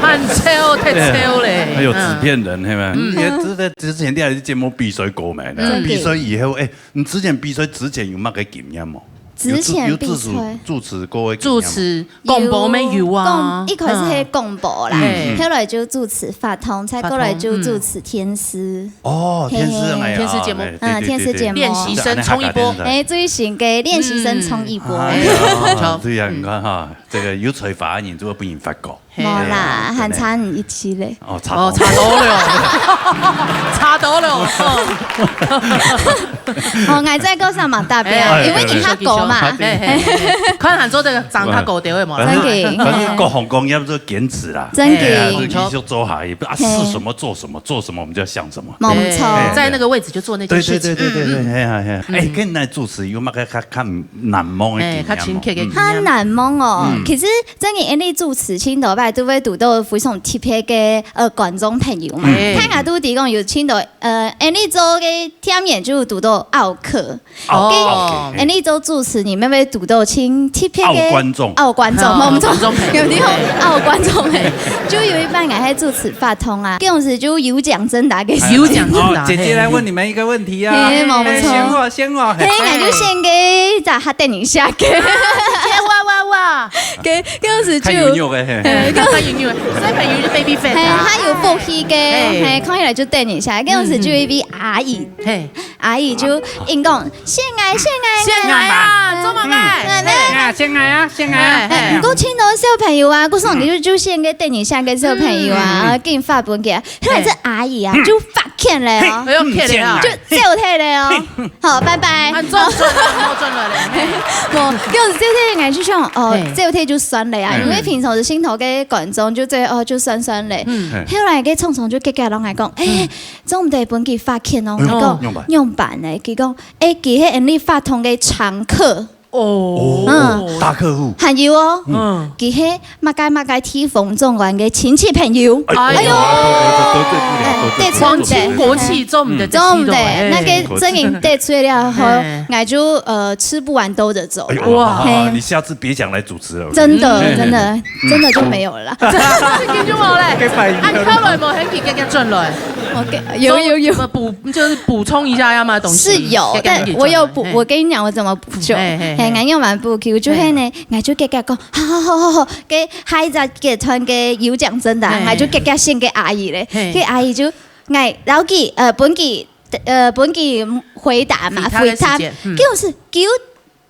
很潮，太潮嘞。還有紙片人，嗯。係嗎？嗯。你知道之前第二期節目比賽過沒？嗯。比賽以後，哎，你之前比賽之前有麼个經驗無？之前比賽。有主，有主持，主持過的經驗無？主持 廣播乜有啊。有廣，一開始係廣播啦，嗯。嗯。後來就主持活動，再過來就主持電視。哦，嘿嘿。電視，哎呀，電視節目。哎，對，嗯，對，對，對。電視節目。練習生衝一波。哎，最新个練習生衝一波。嗯。哎呀，好。對呀，你看哈，這個有才華的人就會被人發覺。嘿。無啦，還差你一期嘞。哦，差多。哦，差多了。差多了。哦。 哦，𠊎再過上網答辯，哎，因為你較高嘛。哎，哎，哎，哎，看還做這個長較高的位嘛。反正，真的。反正各行各業都堅持啦。真的。哎呀，就繼續做下去，啊，嘿。是什麼做什麼，做什麼我們就要想什麼。沒錯。哎，在那個位置就做那件事情。對，對，對，對，對，嗯，嗯。哎呀，哎呀，哎，嗯。跟你來主持有麼个較，較難忘的經驗無？哎，較深刻的經驗。嗯。較難忘哦，嗯。其實真的，𫣆俚主持盡多擺都會堵到非常特別的，呃，觀眾朋友嘛。嗯。大家都知講有盡多 呃，𫣆俚做个店員就堵到奧客。哦。OK。𫣆俚做主持人，乜會堵到盡特別个奧觀眾。奧觀眾，哦，無錯。奧觀眾。有聽過奧觀眾嘿。就有一擺𠊎係主持活動啊，該當時就有獎徵答个時間。有獎徵答，哦，姐姐來問你們一個問題啊。嘿，無錯。哎，選我，選我，嘿。嘿，𠊎就選个一隻較得人惜个。哇，哇，哇。該，該當時就，較有肉个，嘿。嘿，該較有肉，所以朋友就baby fat啊。嘿，較有福氣个，嘿。嘿，看起來就得人惜。該當時就有一位阿姨， 嘿。阿姨就應講：「選𠊎，選𠊎，選𠊎啊，做麼个？」嗯，嘿。啊，選𠊎啊，選𠊎啊。嘿，嘿。毋過盡多小朋友啊，故所你就，就選个得人惜个小朋友啊，嗯，嗯，嗯。緊發分佢啊。後來這阿姨啊，嘿。就發譴了哦。嘿，哎喲，譴了啊。就走忒了哦。嘿。好，拜拜。啊，做轉來，做轉來了。嘿。無，就是走忒，𠊎就想，哦，嘿。走忒就算了啊，嗯。因為平常時心頭个觀眾就這，哦，就算算了。嗯。嘿。後來个常常就結結攏來講，哎，嗯。 總毋得分佢發譴哦。哎喲，𠊎講，仰般？仰般呢？佢講，哎，佢係𫣆俚活動个常客。哦。嗯。大客戶。還有哦，嗯。佢係麼个麼个地方總管个親戚朋友。哎喲，哎喲。哎，得罪不了，得罪不了。皇親國戚做毋得，嗯。做毋得，哎。該个真正得罪了後，哎。𠊎就，呃，吃不完兜著走啦。哎喲，哇。好，好，好，嘿。你下次別想來主持了。真的，嗯。真的，真的就沒有了。 真的就無咧。該反應啊，你後來無喊佢遽遽轉來？OK，有，有，有。補，就是補充一下要嘛東西。是有，遽遽喊佢轉來，但我有補，嘿。我跟你講我怎麼補救。嘿，嘿，嘿。嘿，𠊎仰般補救，就係呢，嘿。𠊎就遽遽講，好，好，好，好，好，該下一隻階段个有獎徵答，嘿。𠊎就遽遽先給阿姨咧，嘿。該阿姨就，𠊎，然後佢，呃，分佢，呃，分佢回答嘛，回答，回答个時間，嗯。就是佢有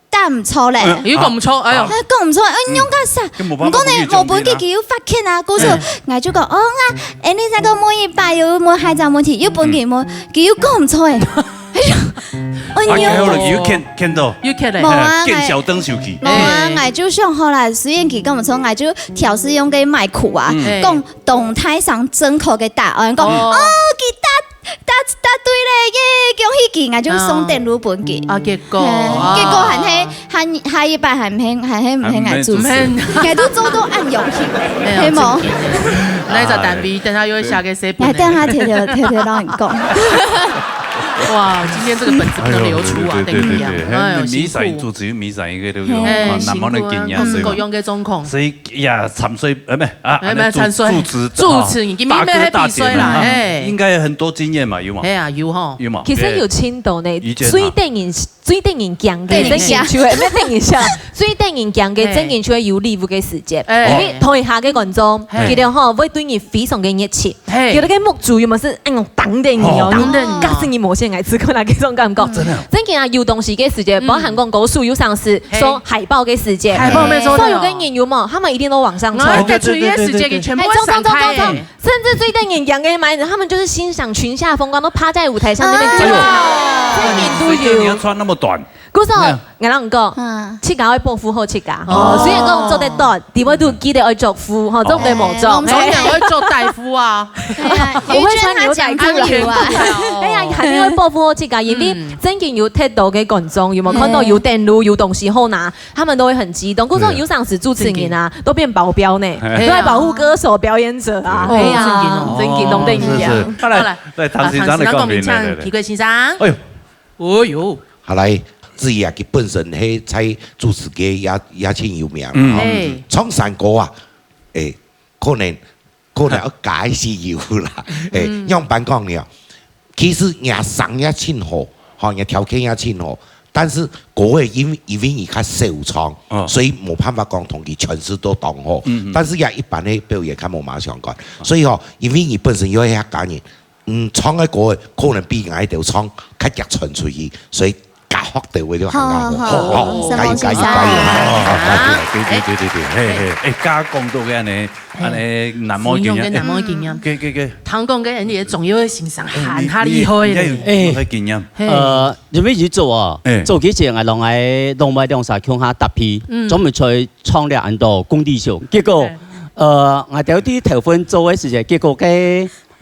答毋著咧。嗯，又講毋著，哎喲。啊，講毋著，哎，嗯。仰結煞？該無辦法，毋過呢，無分佢，佢又發譴啊，故所，嗯。𠊎就講，哦，啊，哎，你再講問一擺，又問下一隻問題，又分佢問，嗯。佢又講毋著哎。哎喲，哎喲。啊，然後呢，佢又譴，譴到。又譴咧。無啊，見笑轉受氣。無啊，嗯。𠊎就想好啦，雖然佢講毋著，𠊎就挑試用个麥克啊，嗯。講當大聲正確个答案，講，哦。哦，佢答答，答對咧，耶，恭喜佢，𠊎就送等路分佢。啊，結果，嘿，啊。結果還係，還，下一擺還毋肯，還係毋肯𠊎主持。還毋肯。𠊎都做到恁用心，哎呀，係無？真的。那一隻單位，等下又會寫个寫本呢。哎，等下偷偷，偷偷讓你講。哇，今天這個本子不能流出啊，哎呦，對，對，對，等一下。對，對，對。哎呦，嘿，辛苦。你主持，你个都有，哎，啊，那麼的經驗，辛苦啊，各式各樣的狀況。所以 呀，參賽，呃，不，啊，哎，不是參賽，主持，主持，哦，你今天大哥大姐嘛，沒比賽啦，哎。應該有很多經驗嘛，有嗎？哎呀，有吼。有嗎？其實有盡多呢，以前啊。最得人，最得人驚个，得人驚。正經就係，毋係得人驚，最得人驚个，嘿。正經就係有禮物个時節。哎。因為台下个觀眾，嘿。佢等吼，會對你非常个熱情。 嘿。有个目珠有無係，哎喲，盯等你哦，哦，盯等你哦。假使你無先來吃過那个種感覺。哦，真的哦。正經啊，有東西个時節，嗯。包含講歌手有上司，嘿。送海報个時節，海報沒錯的哦。所有个人有無，他們一定都往上衝。哦，在吹的時節，對，對，對，對，對。你全部會散開。哎，衝，衝，衝，衝，衝。甚至最得人驚个嘛，他們就是欣賞群下風光，都趴在舞台上那邊。啊。哎呦。正經都有。你要穿那麼短。 故所，哎呀。𠊎同你講，嗯。自家愛保護好自家。哦。雖然講做得短，裡背都記得愛著褲，吼，做毋得無著。哎，我們從小要做大夫啊。對啊，我會穿牛仔褲啦。有一句話講得很好。哎呀，還是愛保護好自家，因為嗯。正經有忒多个觀眾，有無看到有等路、有東西好拿，他們都會很激動。故所有當時主持人啊，都變保鏢呢，哎。都在保護歌手、表演者啊。對。哎呀，哦，正經哦。正經攏等一樣。哦，是，是。好，來，好，來。來，唐先生來講評，啊，唐先生講評，來，來，來。請，徐貴先生。哎呦， 哦喲。後來，志毅啊，佢本身係在主持界也，也盡有名，嗯。吼。嘿。唱山歌啊，誒，可能，可能要加一些油啦。誒，嗯。仰般講呢？其實若聲也盡好，吼，若條件也盡好，但是歌誒，因為，因為佢較少唱，哦。所以無辦法講同佢詮釋到當好。嗯，嗯。但是也一般个表演較無麼相干。哦。所以吼，因為佢本身又係客家人， 嗯，唱个歌可能比𠊎兜唱較易傳出去，所以教學到位就行啊。好，好，好，好，好，好，加油，加油，加油！好，好，好，對，對，對，對，對，嘿，嘿，誒，剛剛講到个恁呢，嘿。恁呢難忘經驗，使用个難忘經驗。誒，給，給，給。聽講个恁呢，總有个先生還較厲害咧。誒，應該有，有个經驗。嘿。呃，因為以前哦，誒。做記者，𠊎同𠊎老妹兩儕共下搭配，嗯。專門出去唱了恁多工地秀。結果，嘿。呃，𠊎兜在頭份做个時節，結果个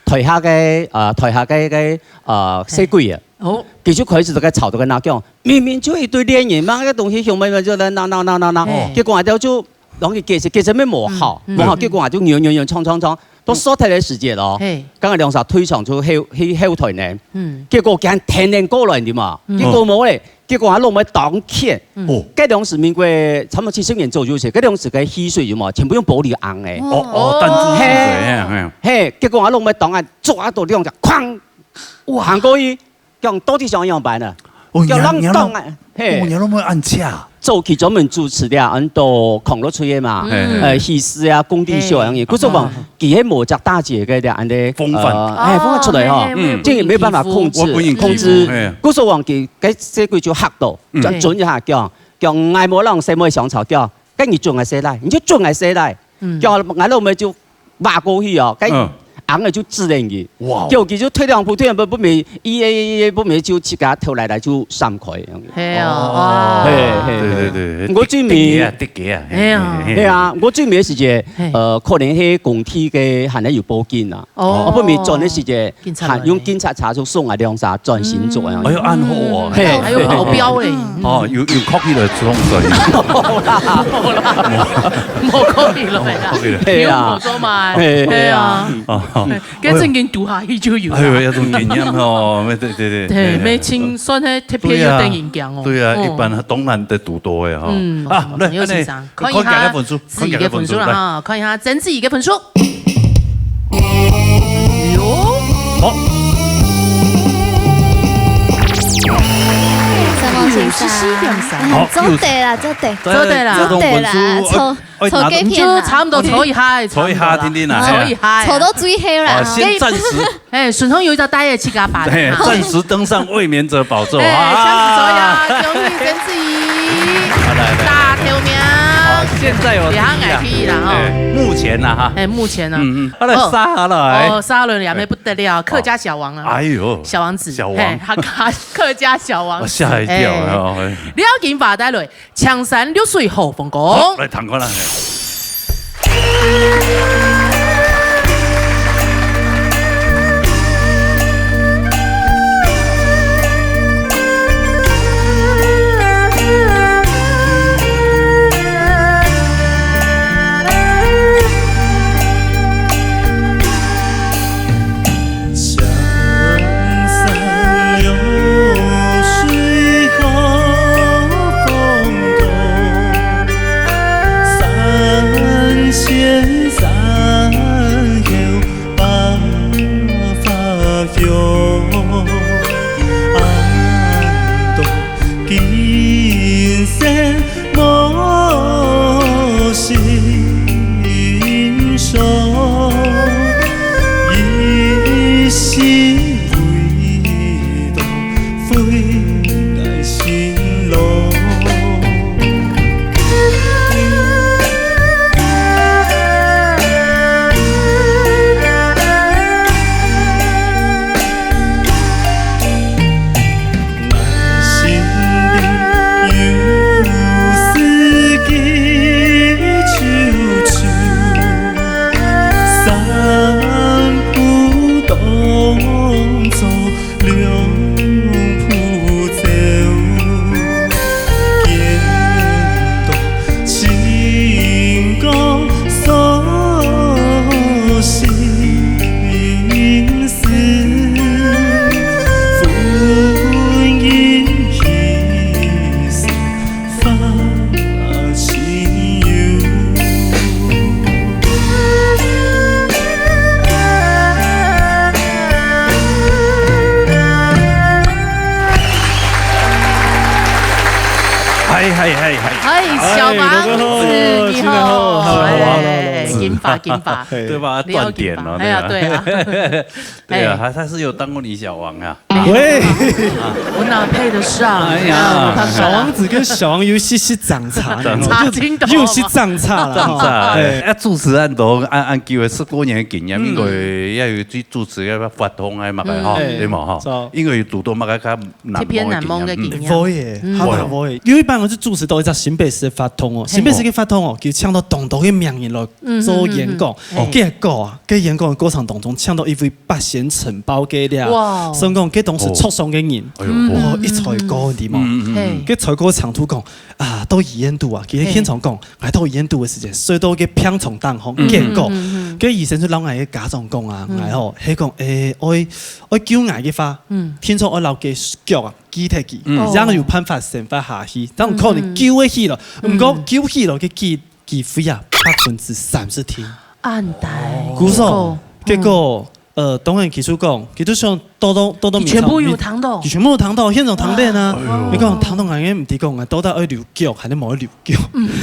台下个，呃，台下个，个，呃，細鬼啊，哦。佢就開始在該吵，在該鬧，講，明明就一堆練人嘛，該東西熊妹妹就在鬧鬧鬧鬧鬧，嘿。結果𠊎兜就摎佢解釋，解釋乜無效，嗯。無效，嗯。結果𠊎就扭扭扭，衝衝衝，到煞忒个時節咯，嘿。剛剛兩儕退場就後，去後台呢，嗯。結果佢還跈等過來的嘛，嗯。結果無咧， 結果𠊎老妹當譴，嗯。哦。該當時民國差不多七十年左右時，該當時个戲水有無？全部用玻璃罌个。哦，哦，彈珠汽水，嘿。嘿，嘿。嘿，結果𠊎老妹當譴，抓到兩隻，哐，哇。行過去，講到底想仰般呢？哦，叫人當啊，嘿。哦，你老妹恁赤啊？早期專門主持个，恁多康樂隊个嘛，嘿，嘿。呃，戲事啊，工地秀啊，嘿。故所講，啊。佢係某隻大姐个恁呢，風範。呃，哎，風範出來吼，哦，嘿，嘿，嗯。這個沒辦法控制，我分人欺負，控制。嘿。故所講佢，該細鬼就嚇到， 嗯。轉，轉一下講，講𠊎無摎細妹相吵，講，該你準𠊎細賴，你就準𠊎細賴。嗯。叫𠊎老妹就挖過去哦，該嗯。硬个就指等佢。哇哦。叫佢就退兩步，退兩步，不免，一，一，一，不免就自家頭來來就閃開。係啊，哦。哇。嘿，嘿，對，對，對。我最尾，得嘅啊，得嘅啊，嘿，哎呀。嘿，嘿，嘿。係啊，我最尾个時節，嘿。呃，可能係工地个還係有報警啊。哦。啊，不免轉个時節，警察來。還用警察車就送𠊎兩儕轉新竹啊。哎喲，恁好哦。嘿。還有保鏢咧。嗯。哦，有，有copy來裝水。無啦，無啦，無copy來啦。無copy來。係啊。有無做嘛？係啊。係啊。哦。該正經堵下去就有啦。哎喲，有種經驗哦，對，對，對，對，哎。無清算係特別有得人講哦。對啊，對啊，哦。一般當難得堵到个哈。嗯，啊，來，好，劉先生，按呢，看一下看幾個分數，子怡个分數啦哈，看一下曾子怡个分數。 喲。好。什麼先生？五十四點三。好，做得啦，做得。做得啦。這種分數，做得啦，哎，哎，拿到，就差不多坐一下，坐一下，差不多啦。聽聽啦，坐一下。坐到最後啦，啊，哈。先暫時。哎，順風有一隻大爺去甲辦。哎，暫時登上衛冕者寶座，哎，啊。這樣子坐一下，恭喜曾子怡。好，來，來。大頭名。好，現在有第一啦。這下𠊎第一啦，哈。哎，目前啦，哈。哎，目前啊。嗯，嗯。好，來，哦。沙哈啦，哎。哦，沙哈啦，也不得了，客家小王啊。哎喲。小王子，小王。嘿，客家，客家小王子。我嚇一跳，哎。哦，哎。了解吧，帶來，青山綠水好風光。好，來，聽看啦，嘿。哎，金发，金发，对吧？你要断点了，金发，哎呀，对啊，对啊，哎他他是有当过李小王啊。喂，我哪配得上？哎呀我看看小王子跟小王有些些长差呢，差真多有些长差了，长差哈哎，啊，主持人都按按机会，十多年的经验，应该也有去主持，要不要发通啊嘛个哈，嗯对嘛哈是啊，应该有堵到嘛个较难这篇难忘的忘的经验。经验不会，他不会，因为办公室主持都一只新北市发通哦，新北市个发通哦，就请到当多个名人来做演讲，结果啊，在演讲的过程当中，请到一位八仙城堡个了，哇所以讲，这当时出场个人，哎呦，哇，一才高，你知吗？嗯嗯嘿，个才高个长度讲啊，到医院肚啊，其实现场讲，还到医院肚的时间，睡到个病床当中，结果，个医生就让俺个家长讲啊，然后还讲，诶，爱爱救俺个话，听说爱老给脚啊，举起去，这样有办法生活下去，但可能救得起了，不过救起了个机机会啊，百分之三十天。暗呆，故所，结果呃，当然技术讲，技术上多多多多你全部有谈到你，全部有谈到，现场谈到啊。你讲谈到俺也唔知讲，俺到底爱留脚还是冇留脚？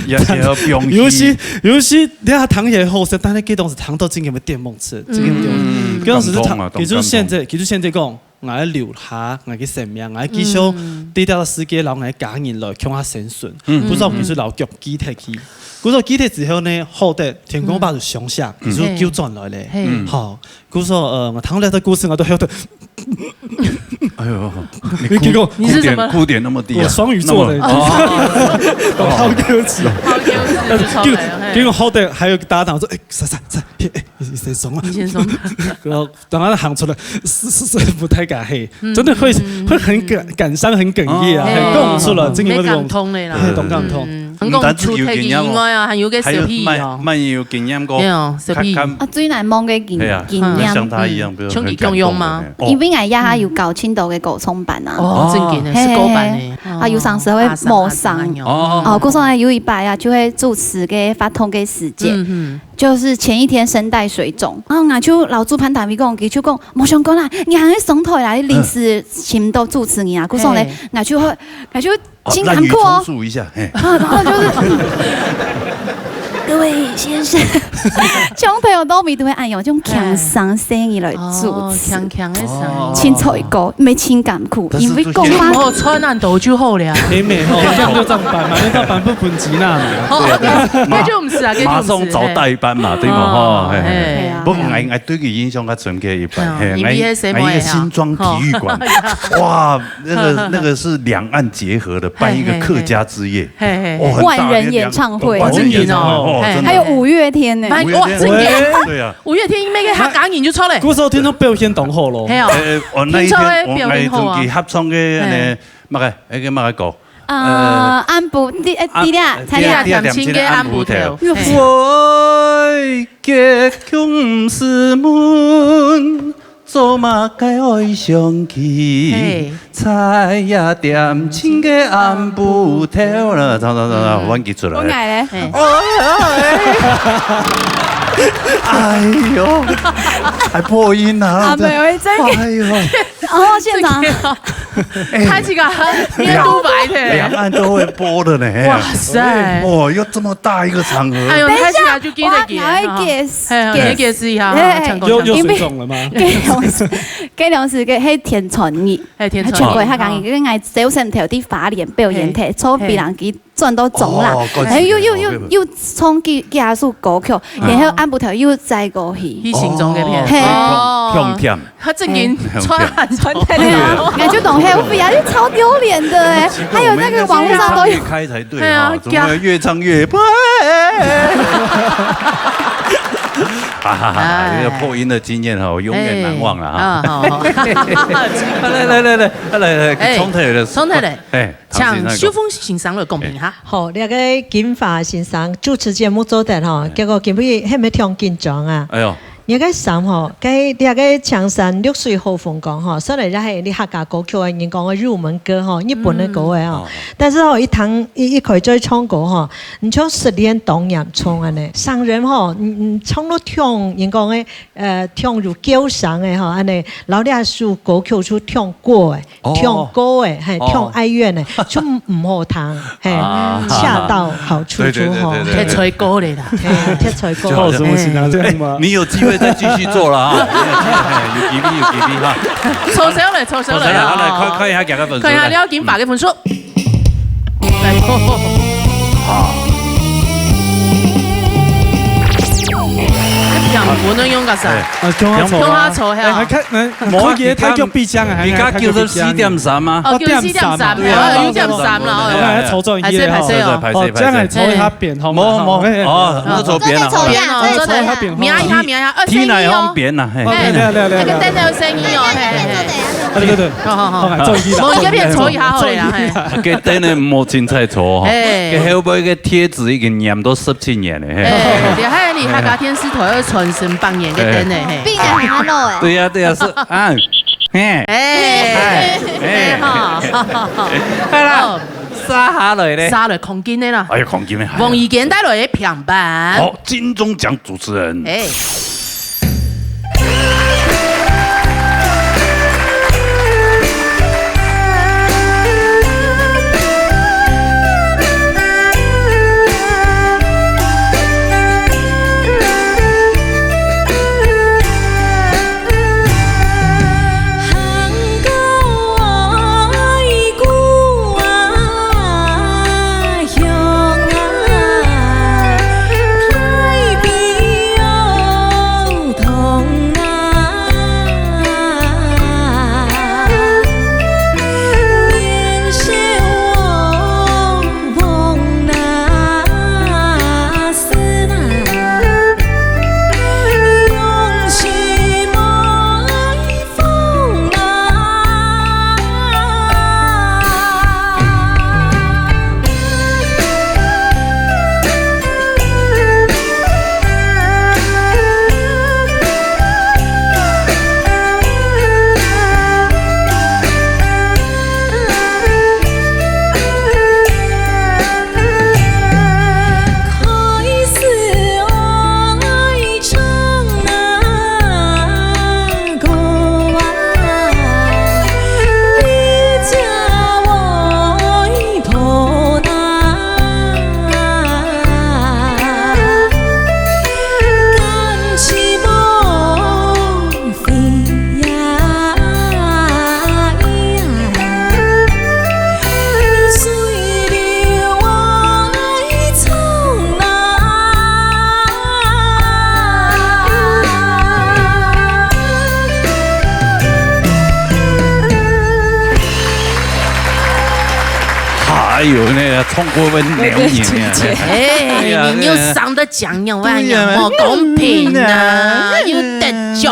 也也要不用有些有些你看谈起来好笑，但是这东西谈到真个电梦车，真个电梦车。嗯这东西是感动啊谈，技术现在技术现在讲。俺留下，俺个生命，俺继续对这个世界，然后俺家人来共下生存，不知道技术老脚记得去。不过记得之后呢，好得天公伯就乡下，技术救转来嘞。嘿好，故所呃，我谈了这故事，我都晓得，哎呦，你给我你是怎么了哭点哭点那么低啊？我双鱼座的，那么哦我好客气。好，就是就出就来了，嘿结果好得还有个搭档说，哎，啥啥啥，哎哎，你先松啊，你先松。然后等他喊出来，是是是，不太敢嘿，真的会会很感感伤，很哽咽啊，哦很共出了，这个没感那种，通的啦。很懂感通。嗯，讲除忒以外啊，还有个小还有屁哦，蛮蛮有经验过，没有小屁看看啊，最難忘个經哎呀，經驗。像他一样，比如像佢很感共樣嗎動的哦因為𠊎也有搞青島个高中班啊，哦，正經的，係高班的。啊，有常時會無聲。哦哦，故所呢有一擺啊，就會主持个活動个時間，嗯就是前一天聲帶水腫，然後𠊎就摎主辦單位講，佢就講無相干啦，你還會上台啦，臨時尋到主持人啊，故所呢嘿，𠊎就會，𠊎就哦盡艱苦哦濫竽充。數一下，嘿，啊，然後就是，各位先生，小朋友都咪都會哎喲，用強聲聲音來主哦，持，強強的聲音。清楚一個，沒情感苦，但是因為講話就無穿恁多就好了。黑美吼，這樣就這樣辦嘛，那到頒布分級那嘛。哦，該就毋係啊，該就毋係。馬上找代班嘛，對嘛哦吼，嘿嘿。嘿係啊不過𠊎𠊎對佢印象較深刻一擺，嗯嘿，你比較細妹啊𠊎一個新莊體育館，哇，那個那個是兩岸結合的，辦一個客家之夜，嘿嘿哦，很大萬人演唱會萬人演唱會，哦哦，嘿真的還有五月天呢，哎五月天哇，正經，對啊，五月天已經个客家人就出來。故所聽到表現當好咯。係。哦，呃，我那一聽說天我表演好啊𠊎同佢合唱个呢，麼个，那個麼个歌，呃，暗晡，第呃第二，啊第二第二點鐘个暗晡頭。會結局毋是悶，做麼个愛想起嘿，在夜點鐘个暗晡頭啦，走走走走，忘記出來。我愛咧，嘿，哎呦，還破音啊！啊，沒有，真的，哎呦，哦，現場，他這個念獨白的。兩岸都會播的呢。哇塞哦，又這麼大一個場合。哎呦，等一下他這個就記得記我要哈。解釋哎，解釋你解釋一下哎哈，搶又又講水腫了嗎？該同事，該同事个係天傳人，哎，天佢傳全國客家人，因為𠊎朝晨頭在花蓮表演，坐飛行機轉到中壢，哦，哎，又又又又唱幾幾下首歌曲，然後暗晡頭又再過去。去新莊該片。嘿哦，痛痛。他正經穿穿對啊，感覺懂黑烏飛啊，就超丟臉的哎，還有那個網路上都有。開才對哎呀哈，怎麼會越唱越破？哈哈哈，這個破音的經驗哈，我永遠難忘了哈。啊，好好。來來來來來來，哎重頭來，重頭來，哎，請秀鳳先生來講評哈。好，這個金發先生主持節目做得吼，結果今晡日係毋係忒緊張啊？哎呦，你个衫吼，該，這个青山綠水好風光吼，雖然這係你客家歌曲个人講个入門歌吼，日本个歌个吼，嗯。哦。但是吼，一聽，一，一開嘴唱歌吼，你就失戀當嚴重恁呢。聲音吼，你，你唱到忒，人講个，呃，忒有叫聲个吼，恁呢，然後這首歌曲就忒過个。 哦。忒高个，嘿，哦。忒哀怨个，就毋好聽，嘿，啊。恰到好處就好。對，對，對，對，對。忒衰高个啦。嘿，忒衰高。就好像，哎，什麼事情啊，這樣嗎？哎，你有機會再繼續做了啊。你有機會，哎，有機會，有機會哈。抽獎了，抽獎了。抽獎了，好，來，哦。看，看一下，給他分數，看一下，來。廖金發个分數。來。好。哎，平均能用个啥？哎。 啊，共下抽啊。共下抽，嘿啊。哎，還看，來，無啊，看佢个太極比將啊，而家，還，還九十四點三啊。哦，九十四點三，哦，九十四點三。哦，有點三了，哦。哎，抽中一個哦。歹勢，歹勢哦。歹勢，歹勢，哦，這樣來抽一下扁，好嗎？無，無，哎，哦，哎，那抽扁了，好了。扁哦，再抽一下，再抽一下。抽一下扁，好嗎？摸一下，摸一下，呃，聲音哦。天來方便啦，嘿。哦，對，對，對，對，對。那個燈的聲音哦，嘿，嘿，嘿。啊，對，對，對。好，好，好。好，來，注意啦。無，一個片抽一下好了啦，嘿。啊，該燈的無凊彩抽吼。哎。該後背个貼紙已經黏到十七年了，嘿。哎，對，還有你客家電視台二傳承百年个燈呢，嘿。比人還老哎。對呀，對呀，是，啊，嘿。哎。哎，哎，哈。好啦，哦。續下來呢？續下來，黃金个啦。哎呀，黃金个，哎呀。黃怡娟帶來个平板。好，金鐘獎主持人。哎。還有那個唱歌會鳥人啊。哎，哎呀，你又傷得講有啊，對呀。有無公平啊？對呀。又得獎。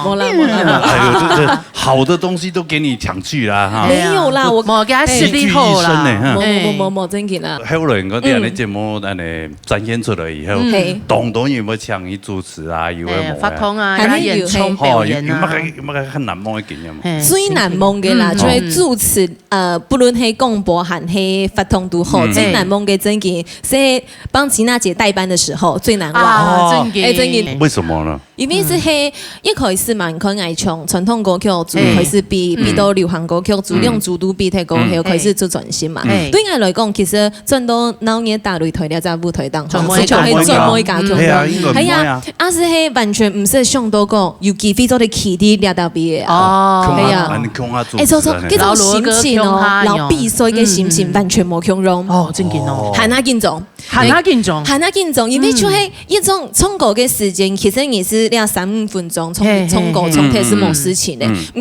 無啦，無啦，無啦。哎呦，這，這好的東西都給你搶去了哈。沒有啦，我，無，給他實力好啦。一句一聲呢，哈。無，無，無，無，無，真的啦。後來我哋个節目，嗯。恁呢展現出來以後，嗯。嘿。當多人有沒有搶去主持啊？有的無的。哎，發通啊，還有，演唱表演啊。哦，有，有沒有，有沒有很難忘的經驗？嘿，最難忘的啦，嗯。就係主持 呃，不論係廣播還係發通都好，嗯。最難忘个真經係幫吉娜姐代班的時候最難忘。啊，哦。真經。哎，真經。為什麼呢？因為係，嗯。一開始嘛，你看𠊎從傳統歌曲就開始比，嗯。比到流行歌曲，就兩組都比忒過後，嗯。開始做轉型嘛。嗯。對𠊎來講，其實轉到鬧熱大擂台這隻舞台當中，就係轉妹家。就係轉妹家。嗯。係啊，應該毋會啊。係啊， 啊，係係完全毋識想到講有機會做得企在這搭位个啊。哦。係啊。共下，恁共下主持啊。哎，做，做，呢。這種心情哦，然後比賽个心情完全無共樣。嗯，嗯。哦，真緊哦。還較緊張。還較緊張。還較緊張，因為就係一種唱歌个時間，其實你係這三五分鐘唱，嘿，嘿，唱歌，嘿。唱忒係無事情个。嗯，嗯。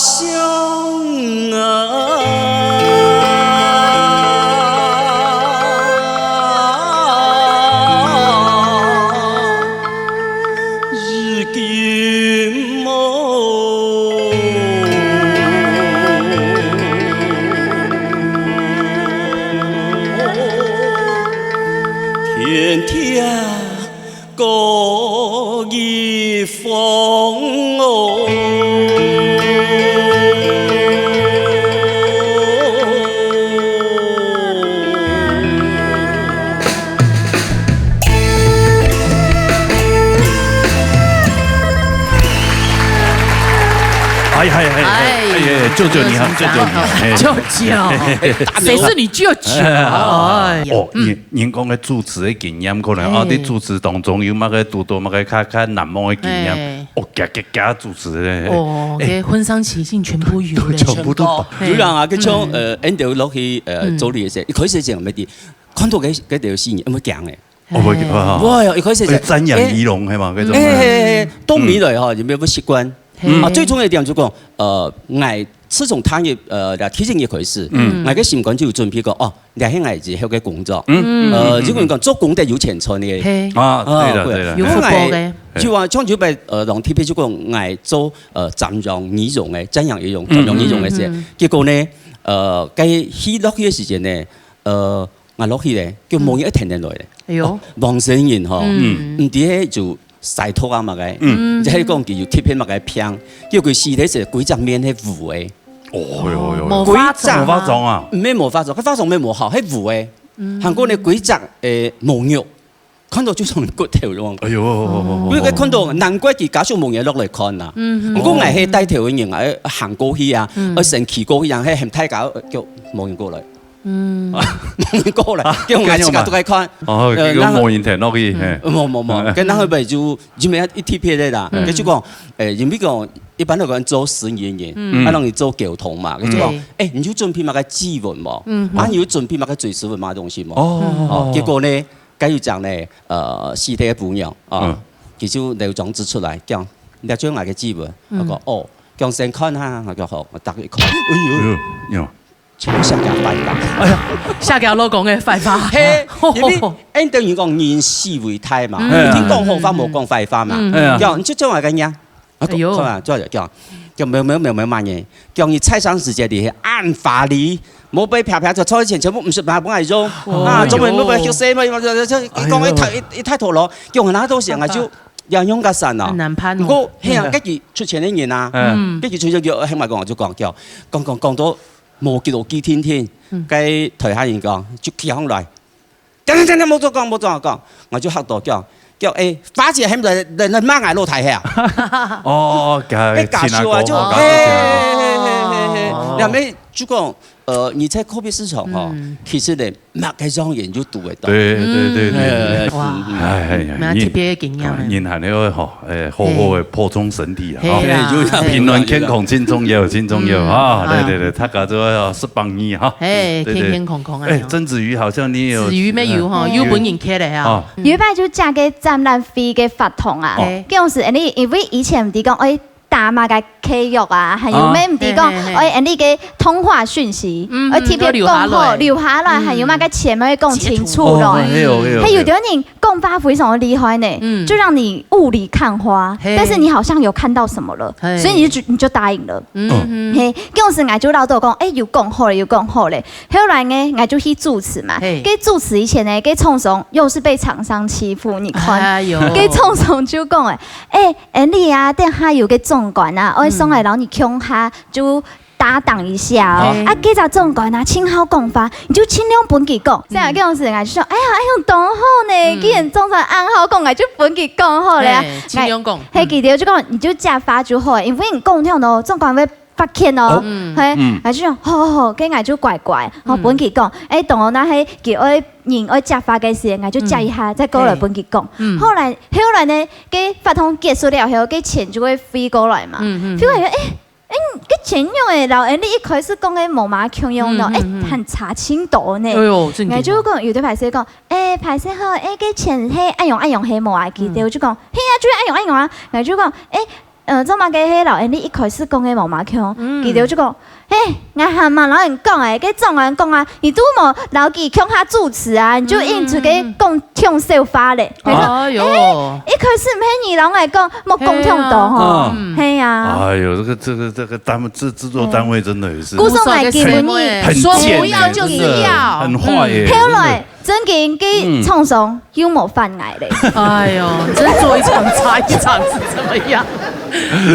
想啊，如今么，天天 各一方哦。哎，哎，哎，哎，哎，哎，舅舅你好，舅舅你好，哎。舅舅，谁是你舅舅？哎，哎呀，哦，嗯。你 人講个主持个經驗，可能啊，嘿。在主持當中有麼个堵到麼个較，較難忘个經驗，嘿。哦，遽遽遽主持个。哦，哎。該婚喪喜慶全部有咧。全部都包。嘿。有啦啊，佢像，嗯。呃，𫣆兜落去，呃，嗯。做禮个時，一開始係毋會知，看到該，該條新人，會驚个。哦，會驚啊。會啊，一開始係，哎，瞻仰遺容，嘿嘛，該種。哎，嘿，嘿，嘿，到尾來吼，有無習慣？ 嘿。啊，最重要一點就講，呃，𠊎自從踏入，呃，這體制業開始，嗯。𠊎个心肝就有準備講，哦，這係𠊎以後个工作。嗯，嗯，呃，嗯，嗯，如果講做功德有錢賺个。嘿。啊，對了，啊，對了。有福報个。哎。就啊，像有擺，呃，當特別就講，𠊎做，呃，瞻仰遺容个，瞻仰遺容，嗯，瞻仰遺容个時，嗯，嗯。結果呢，呃，該去落去个時間呢，呃， 𠊎落去咧，叫無人一跈等來咧。哎喲。哦，黃先生吼，嗯。毋知係就曬毒啊麼个，嗯。毋知係講佢有特別麼个病，叫佢屍體係歸隻面係烏个。哦喲喲喲。無化妝啊。歸隻，無化妝啊？毋係無化妝，佢化妝乜無好，係烏个。嗯。還過呢，歸隻，誒，無肉，看到就像骨頭樣。哎喲。哦。所以佢看到，難怪佢家屬無人落來看啊。嗯哼。毋過𠊎係帶頭个人，𠊎行過去啊，嗯。𠊎先企過去啊，係喊大家，叫無人過來。 嗯。無人過來，啊，叫𠊎自家都愛看。哦，呃，叫無人跈落去，嘿。無，無，無，該然後尾就，因為一特別个啦，嗯。佢就講，誒，因為講，一般來講做生意个人，嗯。啊，讓你做溝通嘛，佢就講，嗯。誒，你有準備麼个祭文無？嗯。啊，你有準備麼个追思文麼个東西無？哦。哦，結果呢，該有講呢，呃，屍體个餔娘啊，嗯。佢就拿張紙出來，講，你愛做𠊎个祭文，嗯。佢講，哦，講先看哈，佢講好，𠊎打開看，哎喲。哎喲，喲。 全部寫佢壞話。哎呀，寫佢老公个壞話。嘿，因為，𫣆兜人講人死為大嘛，嗯。聽講好話，無講壞話嘛。嗯。哎呀。叫你就做麼个人啊？啊，哎喲。看啊，做麼个？叫，叫沒有，沒有，沒有，沒有罵你，叫你在生時節你很法律，無被啪啪就抽錢，全部五十趴不愛用。哇。啊，中文没有休息嘛，就，就，就，哎喲。講一太，一，一太多了，叫我拿到錢啊，就要用个散啊。很難判哦。不過，嘿啊，真的。自己出錢个人啊，嗯。自己出錢就，很嘛講，就講，叫，講，講，講到 無幾多記定定，嗯。該台下人講，就企起來，等等等等，莫再講，莫再講，𠊎就嚇到，叫，叫，誒，花姐喊來，來，來罵𠊎老弟啊。哦，哦，哦，該家屬啊，就，哦，嘿，嘿，嘿，嘿，嘿，嘿，哦。然後就講，呃，你在貨幣市場吼，嗯。其實呢，麼个樣人就堵得到。對，對，對，對，對。嗯，哇。嗯，嗯。哎，哎呀，蠻特別个經驗啊。人還要吼， 哎，好好个保重身體啊，吼。嘿啦，嘿，有影，平安健康真重要，真重要啊！嗯。對，對，對，大家都要十八年哈。嘿，對，對。健健康康啊。哎，曾子瑜好像你也有，子瑜乜有哈，哎，有分人客个啊。啊。有一擺就借个展覽會个活動啊，哦。嘿。叫是，因為以前毋知講，哎，打麼个契約啊，還有啊。乜毋知講，嘿，嘿，嘿。哎，恁呢个通話訊息，嗯，哎，特別講好，要留下來。留下來，嗯。還有麼个錢，愛講清楚咯。截圖。哦，嘿，有，嘿，有，還有的人 講話非常的厲害呢，嗯。就讓你霧裡看花，嘿。但是你好像有看到什麼了，嘿。所以你就，你就答應了。嗯。嘿，當時𠊎就恅著講，哎，有講好了，有講好了。後來呢，𠊎就去主持嘛。嘿。該主持以前呢，該廠商又是被廠商欺負，你看。哎喲。該廠商就講，哎，哎，恁呢啊，等下有个總管啊，愛上來摎你共下，就 搭檔一下哦。嘿。啊，該隻總管啊，盡好講話，你就盡量分佢講。嗯。這樣，該種時𠊎就想，哎呀，哎喲，當好呢，嗯。既然總管恁好講，𠊎就分佢講好了啊。嘿，盡量講。𠊎，嘿，嗯。佢就講，你就接話就好，因為你講忒哦，總管會發譴哦。哦。嗯。嘿，嗯。𠊎就想，好，好，好，該𠊎就乖乖，好，嗯。分佢講。哎，當然啦，嘿，佢愛，人愛接話个時，𠊎就接一下，嗯。再過來分佢講。嘿。嗯。後來，後來呢，該活動結束了後，該錢就會匯過來嘛。嗯，嗯，嗯。匯過來，哎， 哎，該錢用个摎恁呢一開始講个無麼共樣咯，嗯，嗯，嗯。哎，還差盡多呢。哎喲，真緊哦。𠊎就講，有兜歹勢講，哎，歹勢吼，哎，該錢係恁樣恁樣係無啊，記得。嗯。𠊎就講，係啊，就係恁樣恁樣啊。𠊎就講，哎，呃，做麼个係摎𠊎俚一開始講个無麼共，嗯。佢兜就講，嘿，𠊎還吂摎你講欸，該總員講啊，你都無摎佢共下主持啊，你就硬出去講暢笑話咧。嗯。佢講，哎喲。欸，一開始毋係你摎𠊎講，莫講忒多吼。係啊。嗯。係啊。哎喲，這個，這個，這個單位，製，製作單位真的也是。故所買給你。很賤欸，說不要就是要。真的，很壞欸，嗯。後來，真的。 正經，該廠商又無煩𠊎咧。哎喲，真做一場差一場是怎麼樣？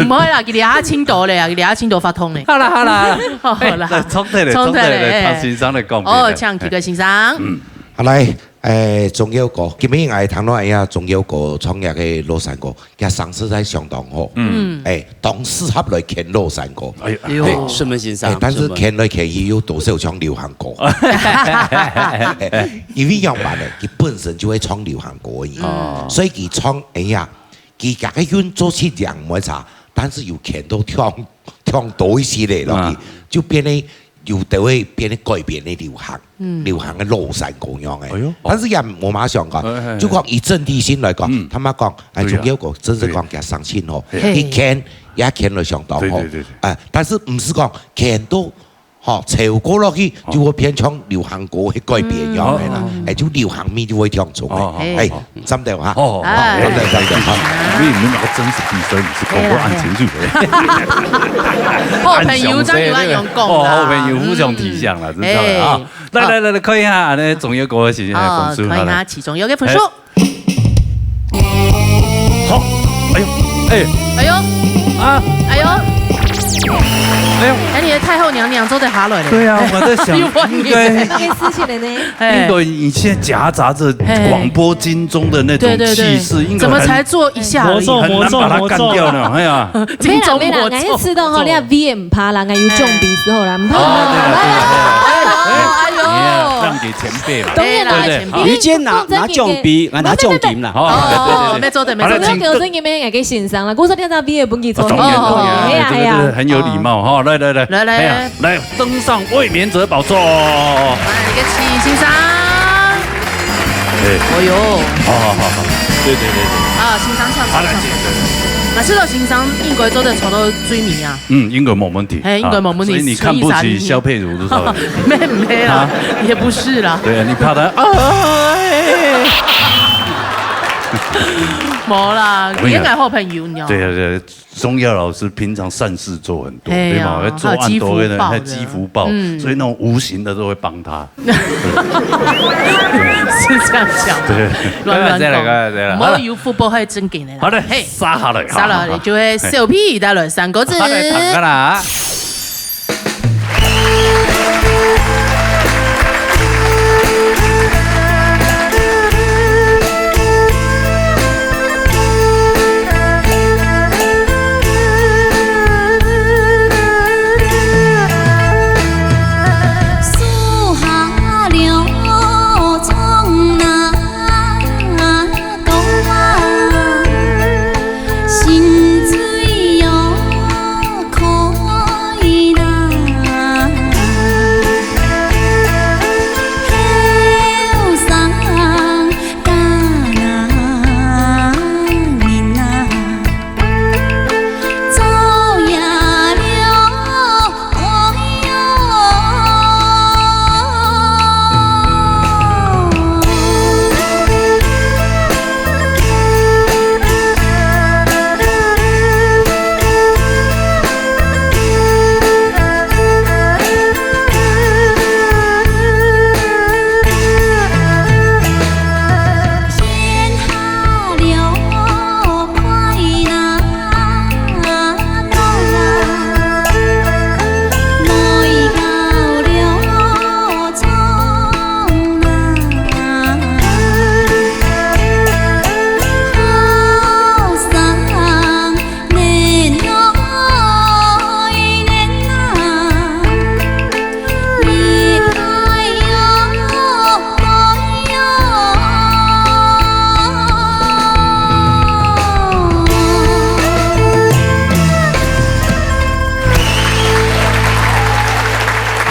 毋好啦，佢這下青島咧，佢這下青島發通咧。好啦，好啦，好啦。哎，來，重點咧，重點咧，重點咧，哎。唐先生來講。哦，請幾個先生。嗯。好，來，哎，鍾耀哥，今日𠊎聽到哎呀，鍾耀哥創業个老山歌， 佢聲勢在相當好。嗯。哎，當適合來牽老山歌。哎呀，哎喲。哎，順門先生，哎，但是順門。牽來牽去又多少唱流行歌。哎，因為仰般呢，佢本身就會唱流行歌而已。哦。所以佢唱，哎呀，佢自家个韻做起靚毋會差，但是又牽到忒，忒多一息咧，落去，啊。就變得 有兜會變得改變个流行，嗯。流行个老山歌樣欸。哎喲。但是也無麼相干，哎，哎，哎。就講以整體性來講，嗯。坦白講，哎，對啊。鍾耀哥真係講佢聲勢吼，對啊。嘿。佢牽也牽了相當好。對，對，對，對。哎，但是毋係講牽到，吼，超過落去，哦。就會變成流行歌个改變樣欸啦。哦，哦，哦。哎，就流行味就會忒重欸。哦，哦，哦，哎，哦。 三條哈。哦，哦，哎。好，好，好，好。你們兩個真是比賽，你是口口按情緒。好朋友，這樣有恁樣講啦。哦，好朋友互相體諒啦，嗯。真的啊。哎。來，來，來，來，看一下，那鍾耀哥的是，哎，哦，分數，看一下，好，來。其中一個分數。哎。好，哎喲，哎。哎喲。啊。哎喲。哎喲。哎，你的太后娘娘做得下來了。對啊，我在想，有問題。應該那個事情的呢？ 哎。應該你現在夾雜著廣播金鐘的那種氣勢，對，對，對。應該很，怎麼才做一下而已？很難把他幹掉呢，魔咒，魔咒，魔咒。哎呀。金鐘魔咒。沒啦，沒啦，𠊎係知道吼，你个V毋怕啦，𠊎有獎杯時候啦，毋怕啦。哦，對了，對了，對了。哎喲，哎喲。你要讓給前輩嘛。當然啦，對不對？前輩。你今天拿，拿獎杯，𠊎拿獎金啦。哦，對，對，對，對。沒錯的，沒錯的。好了，請。我叫正經个，𠊎个先生啦，故所你拿V分佢做。哦，當然，當然，哦，哎呀，哎呀。這個是很有禮貌哈。來，來，來。來，來。哎呀，來。 登上衛冕者寶座。來，一個齊先生。哎。哎喲。好，好，好，好。對，對，對，對。啊，先生，請，好，來，請，請。請。𠊎知道先生應該做得坐到最尾啊。嗯，應該無問題。嘿，應該無問題。啊，所以你看不起蕭佩茹，是吧？沒，沒啦，啊？也不是啦。對啊，你怕他，哎。無啦，我跟你講，應該好朋友，你知道嗎？對啊，對啊。 鍾耀老師平常善事做很多，哎呀，對嗎？會做很多的，還有積福報的。還有積福報，嗯。所以那種無形的都會幫他。是這樣講。對。亂亂講。再來，再來，再來。無有福報還真緊的啦。好的，嘿。殺下來，殺下來，好，好，好。就會小屁帶來三個字。好的，打開啦。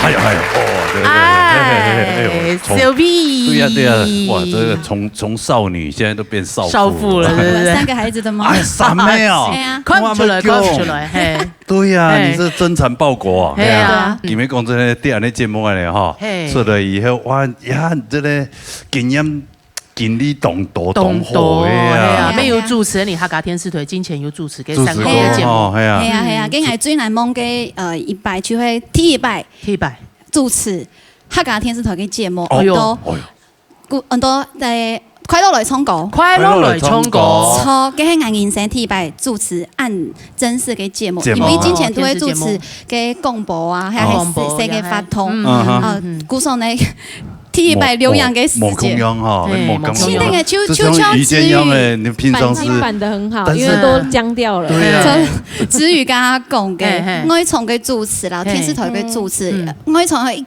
哎呀，哎呀，哦，對，對，對，哎，哎，哎，哎，哎，哎，小B。对啊，对啊，哇，这个从，从少女现在都变少妇了。少妇了，对不对？三个孩子的妈妈。哎，三个哦。哎呀。看不出来，看不出来，嘿。对呀，嘿。你是增产报国啊。嘿啊。对啊。你们讲真的，第二个节目呢，哈，嘿。出来以后，哇，呀，这个经验，经历当多，当多，当好的啊。嘿啊，没有主持，你客家电视台之前有主持过三个节目。主持过，哦，嘿啊。系啊，系啊，嗯。今日最难忘个，呃，一擺就係第一擺，第一擺。主持客家电视台个节目，哦。哎呦。都哦哟。 古，很多在快樂來唱歌。快樂來唱歌。錯，該係𠊎人生第一擺主持恁正式个节目，节目。因為之前都會主持个广播啊，哦。还有个发通，广播，嗯哼。呃，嗯哼。故所呢，第一擺錄音个時節。無，無共樣哈，嘿，無共樣。無共樣。真的耶，就，就像以前一樣耶，就像子瑜。你平常是，反应反得很好，但是因为都僵掉了。对啊。就子瑜刚刚讲个，嘿，嘿。外场个主持啦，嘿。电视台个主持，嗯。外场个一，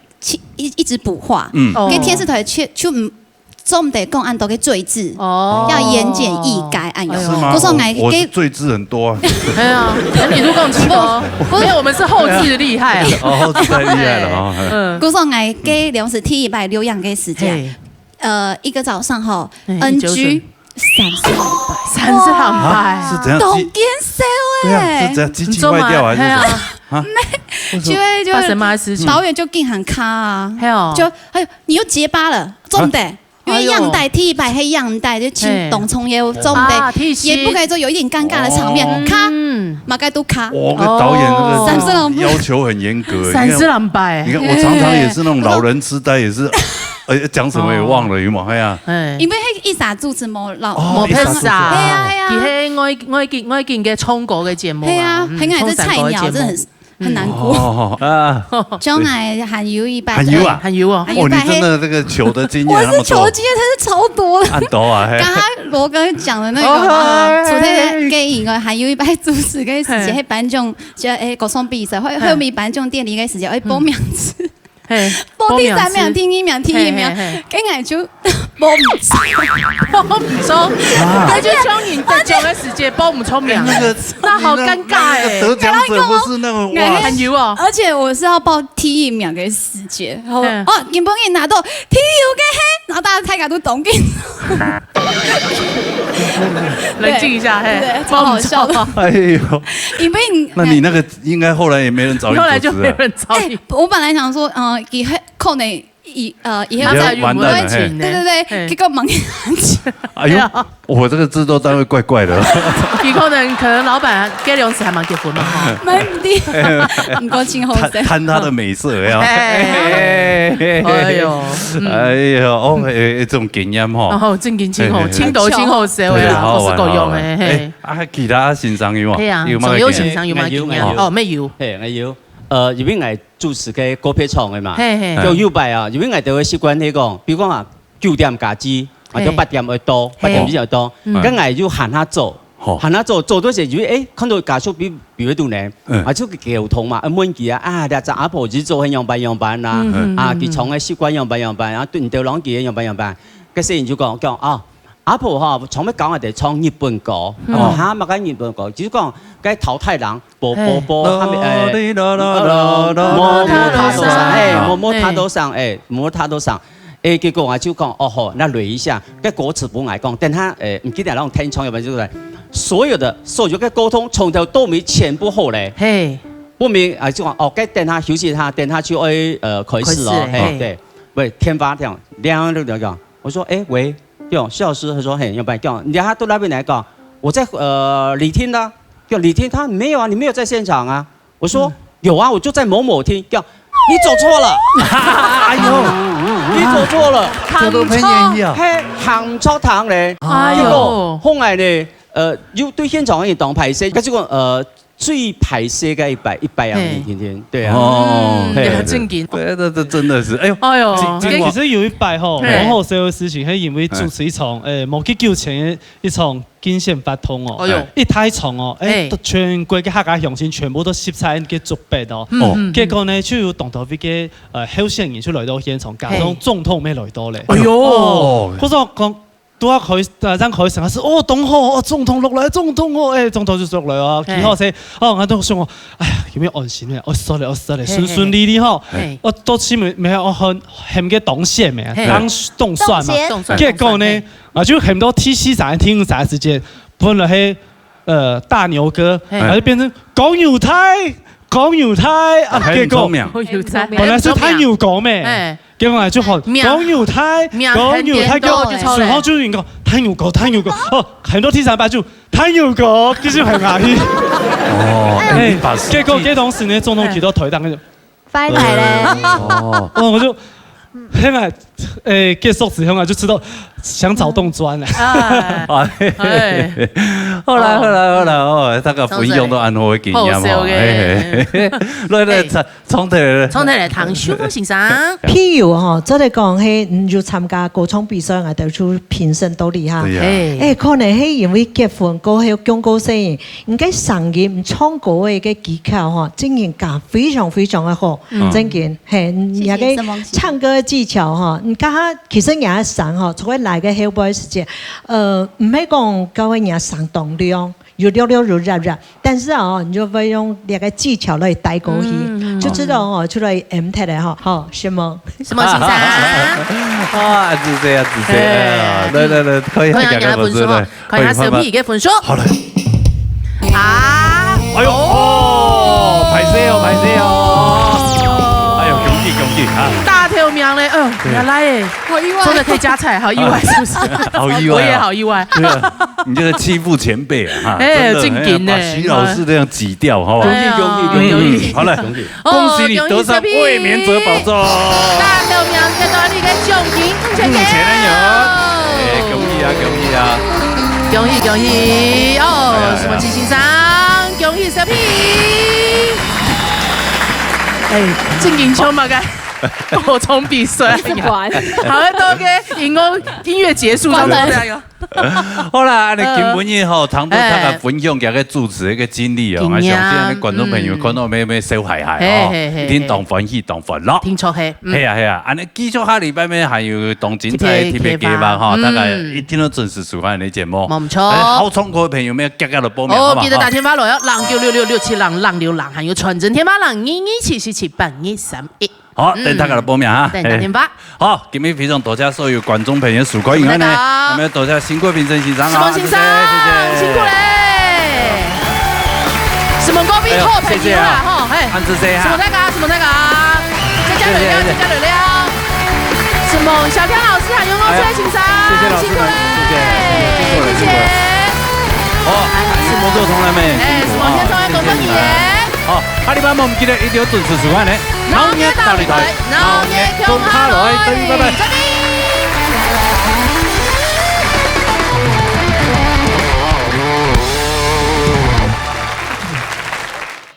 一，一直补话，嗯。哦。跟电视台却，就，嗯， 做毋得讲恁多个赘字，哦。要言简意赅，哎呦。是吗？故所𠊎个，我，我赘字很多啊。哎呀，那你都讲清楚哦。不，不是。没有，我们是后置厉害啊。哦，后置太厉害了啊。嗯。故所𠊎个量是第一擺錄音个時間，嘿。呃，一个早上吼，嘿，NG，一九三。三十行拜。三十行拜。啊，是怎样？当见笑哎。对啊，是怎样？机器坏掉还是什么？你做嘛？哎呀。啊？就会，就会，发生什么事情？导演就竟然卡啊，嘿哦。就，哎呦，你又结巴了，做毋得。啊？ 因为样带，第一擺係样带，就请董聪也做毋得，啊，第四。也不可以做有一点尴尬的场面，哦。卡，嗯。马盖都卡。哦，那导演那个三十郎要求很严格。三十郎拜。你看，你看我常常也是那种老人痴呆，也是，呃，讲什么也忘了，有没有？哎呀。哎。因为迄一下主持无老，哦，无拍啥。一下主持。系啊，系啊。佢係外，外景，外景个唱歌个节目啊，系啊，嗯，很矮，这菜鸟，唱山歌个节目。真的很 很难过。哦，啊。将来还有一百，还有啊？还有啊。还有一百哦，你真的这个球的经验那么多。我是球的经验真是超多的。很多啊，嘿。刚刚罗哥讲的那个嘛，哦，嘿。除了电影啊，还有一百主持个时间，嘿。还颁奖，就，哎，歌唱比赛，后，嘿。后面颁奖典礼个时间，哎，报名次。嗯。 嘿，报第三名，报名次。第二名，第一名，嘿，嘿，嘿。跟俺就报名次。报名次。啊。那就像你得奖个时间，报唔出名。哎，那个，那好尴尬哎。那个得奖者不是那个，哇。哎，很油哦。而且我是要报第一名个时间，然后，嗯。哦，原本已拿到第一个嘿，然后大家大家都懂个。冷静一下，嘿，对，对，超好笑的。报名次。哎呦，因为你，那你那个应该后来也没人找你主持了。后来就没人找你。哎，我本来想说，呃，以后可能以，呃，以后再，完蛋了，嘿。对，对，对，嘿。结果忙。哎呦，对啊。我这个制作单位怪怪的。有可能，可能老板跟梁子还蛮结婚嘛，哈。没问题。不过今后谈，谈他的美色，哎呀。哎。哎。哎呦，嗯。哎呀，哦，哎，哎，这种经验哈。哦，正经，真好，嘿，嘿，嘿。青岛，真好笑的啦，对，好好玩，各式各样的，好好玩。嘿。哎， 啊，其他先生有无？系啊，有吗？仲有先生有吗？有，经验？有。哦，没有。嘿，我有。呃，因为我主持个告别场个嘛，嘿，嘿。就有擺啊，因为我就会习惯去讲，比如讲啊，九点开始，啊，嘿。就八点会到，八点之前会到，嗯。跟我就喊他走，好。喊他走，走多些，因为，哎，看到家属比，比较多呢，嗯。啊，就沟通嘛，啊，问佢啊，啊，这只阿婆日做很样般样般啦，嗯，嗯，啊，嗯。佢从个习惯样般样般，啊，对你兜人佢样般样般，个时人就讲，讲啊， 阿婆吼，常会教我哋唱日本歌，嗯。啊，哈，么个日本歌，就是讲，该桃太郎，波波波，嘿。哈，哎，啦啦啦啦啦，摩摩他多桑，哎，摩摩他多桑，哎，摩摩他多桑，哎，结果我就讲，哦吼，那捋一下，该歌词分我讲，等下，哎，唔记得让我听唱，要不然就是所有的所有个沟通从头到尾全部好嘞，嘿。不明啊，就讲，哦，该等下休息一下，等下就会，呃，开始咯，开始，嘿，嘿。对，喂，天发亮，亮亮亮亮，我说，哎，喂， 对，谢老师，他说，嘿，要不然讲，你等下到那边来讲，我在，呃，礼厅呢。对，礼厅，他没有啊，你没有在现场啊。我说，嗯。有啊，我就在某某厅。对，你走错了。哎呦，你走错了。走到偏远去啊。嘿，行错堂嘞。哎呦。结果后来呢，呃，又对现场人当歹势，结果，呃， 最歹势个一擺，一擺啊，嘿。天天，对啊。哦，嗯，嘿。也正经。对，这，这真的是，哎呦，哎呦，这，这，其实有一擺吼，嘿。蛮好笑个事情，是因为主持一场，哎。诶，无几久前个一场金线发通哦，哎呦。一大场哦，哎，嘿。都全国个客家乡亲全部都塞在个竹北哦。嗯，哦。嗯，结果呢，就有当多位个，呃，候选人就来到现场，假装总统也来到嘞。哎呦。哦。我说讲，拄仔開，呃，正開始，佢說：「哦，當好，哦，總統落來，總統哦，哎，總統就落來哦，嘿。幾好勢。」哦，𠊎都想哦，哎呀，有無安心咧？哦，煞咧，哦，煞咧，嘿，順順利利吼。嘿。哦，到尾尾哦，喊，喊个當選咩，嘿。當，當選嘛。當選。結果呢，當選，嘿。啊，就喊到第四站、第五站个時間，本來係，呃，大牛哥，嘿。啊，就變成高牛太，高牛太，啊，嘿，結果，很聰明。高牛太。本來係大牛哥咩。嘿。 結果就喊：「名，高牛太，名高牛太，很顛倒，就出來。」然後就應該大牛哥，大牛哥，哦，喊到第三擺就大牛哥，繼續喊下去。哦，哎，哎，你把實際結果該當時呢，總統去到台頂，哎。拜拜咧。哦。哦，我就，現在，哎，結束之後啊，就知道想找洞鑽了。哎。哎。哎。好啦，好啦，好啦，哦，大家分享到恁好个經驗吼，好笑个。哎，哎，哎。來，來，哎。 重提來，重提來聽，秀芳先生。譬如吼，做得講，係，嗯，有參加歌唱比賽，𠊎兜就評審到底哈。對啊。嘿。哎，可能係因為結婚過後，降過細人，你个聲音、唱歌个个技巧吼，真經加非常非常个好，嗯。真經，嘿，謝謝，你个承蒙，謝謝。唱歌个技巧吼，你剛剛其實你个聲吼，除了來个後背時間，呃，毋係講教會你个聲當亮， 有溜溜有rap rap，但是哦，你就會用這個技巧來帶過去，嗯，嗯，嗯。就知道哦，出來M T的哈，好，什麼？什麼先生？啊，仔細啊，仔細，哎。哎，來，來，來，看一下看一下大家分數哈，大家分數，來，看一下小P个分數。好，來。啊，哎呦，哦，歹勢哦，歹勢哦。哎呦，恭喜，恭喜啊。大頭名嘞，嗯，對。原來哎，好意外。真的可以加菜，好意外，是不是？好意外啊。我也好意外。對啊。 你這個欺負前輩啊，哈，哎，真的，正經呢。哎呀，把徐老師這樣擠掉，好不好？哎呀。恭喜，恭喜，恭喜。嗯，好了，恭喜。哦，恭喜你得上衛冕者寶座。恭喜小P。大頭名得到你个獎金五千塊。五千塊喲。哎，恭喜啊，恭喜啊。恭喜，恭喜。哦，哎呀，哎呀。什麼先生，恭喜小P。哎，正經像麼个？ 歌唱比賽。一直玩。好，到个音樂，音樂結束，差不多這樣喲。好啦，恁呢今晡日吼，聽到大家分享佢个主持个經歷哦，呃，經驗，𠊎相信恁呢觀眾朋友看到乜乜笑咍咍哦，嗯。嘿，嘿，嘿，一定當歡喜，當歡樂。聽著嘿，嗯。係啊，係啊，恁呢繼續下禮拜乜還有當精彩个特別計劃吼，特別計劃，嗯。大家一定要準時收看恁呢節目。無錯。哎，好唱歌个朋友乜遽遽來報名，哦，好不好？記得打電話來哦，零九六六六七零零六零，還有傳真電話零二二七四七八二三一。 好，嗯。等大家來報名哈。等打電話。嘿。好，今日非常多謝所有觀眾朋友收看以外呢，承蒙大家。還有多謝辛苦評審先生啊，承蒙先生，謝謝，謝謝。辛苦咧。承蒙各位好朋友啦，哎呦，謝謝啊。吼，嘿。恁仔細哈。承蒙大家，承蒙大家。謝謝，謝謝，謝謝。謝謝。承蒙小天老師還有我最先生，哎呀，謝謝老師們，辛苦咧，謝謝，辛苦了，謝謝。辛苦了。好，承蒙各位同仁們，哎，辛苦啊，承蒙各位同仁，謝謝你們。多謝你。好，下禮拜無毋記得一定要準時收看呢。 鬧熱大擂台，鬧熱共下來，大家拜拜。再見。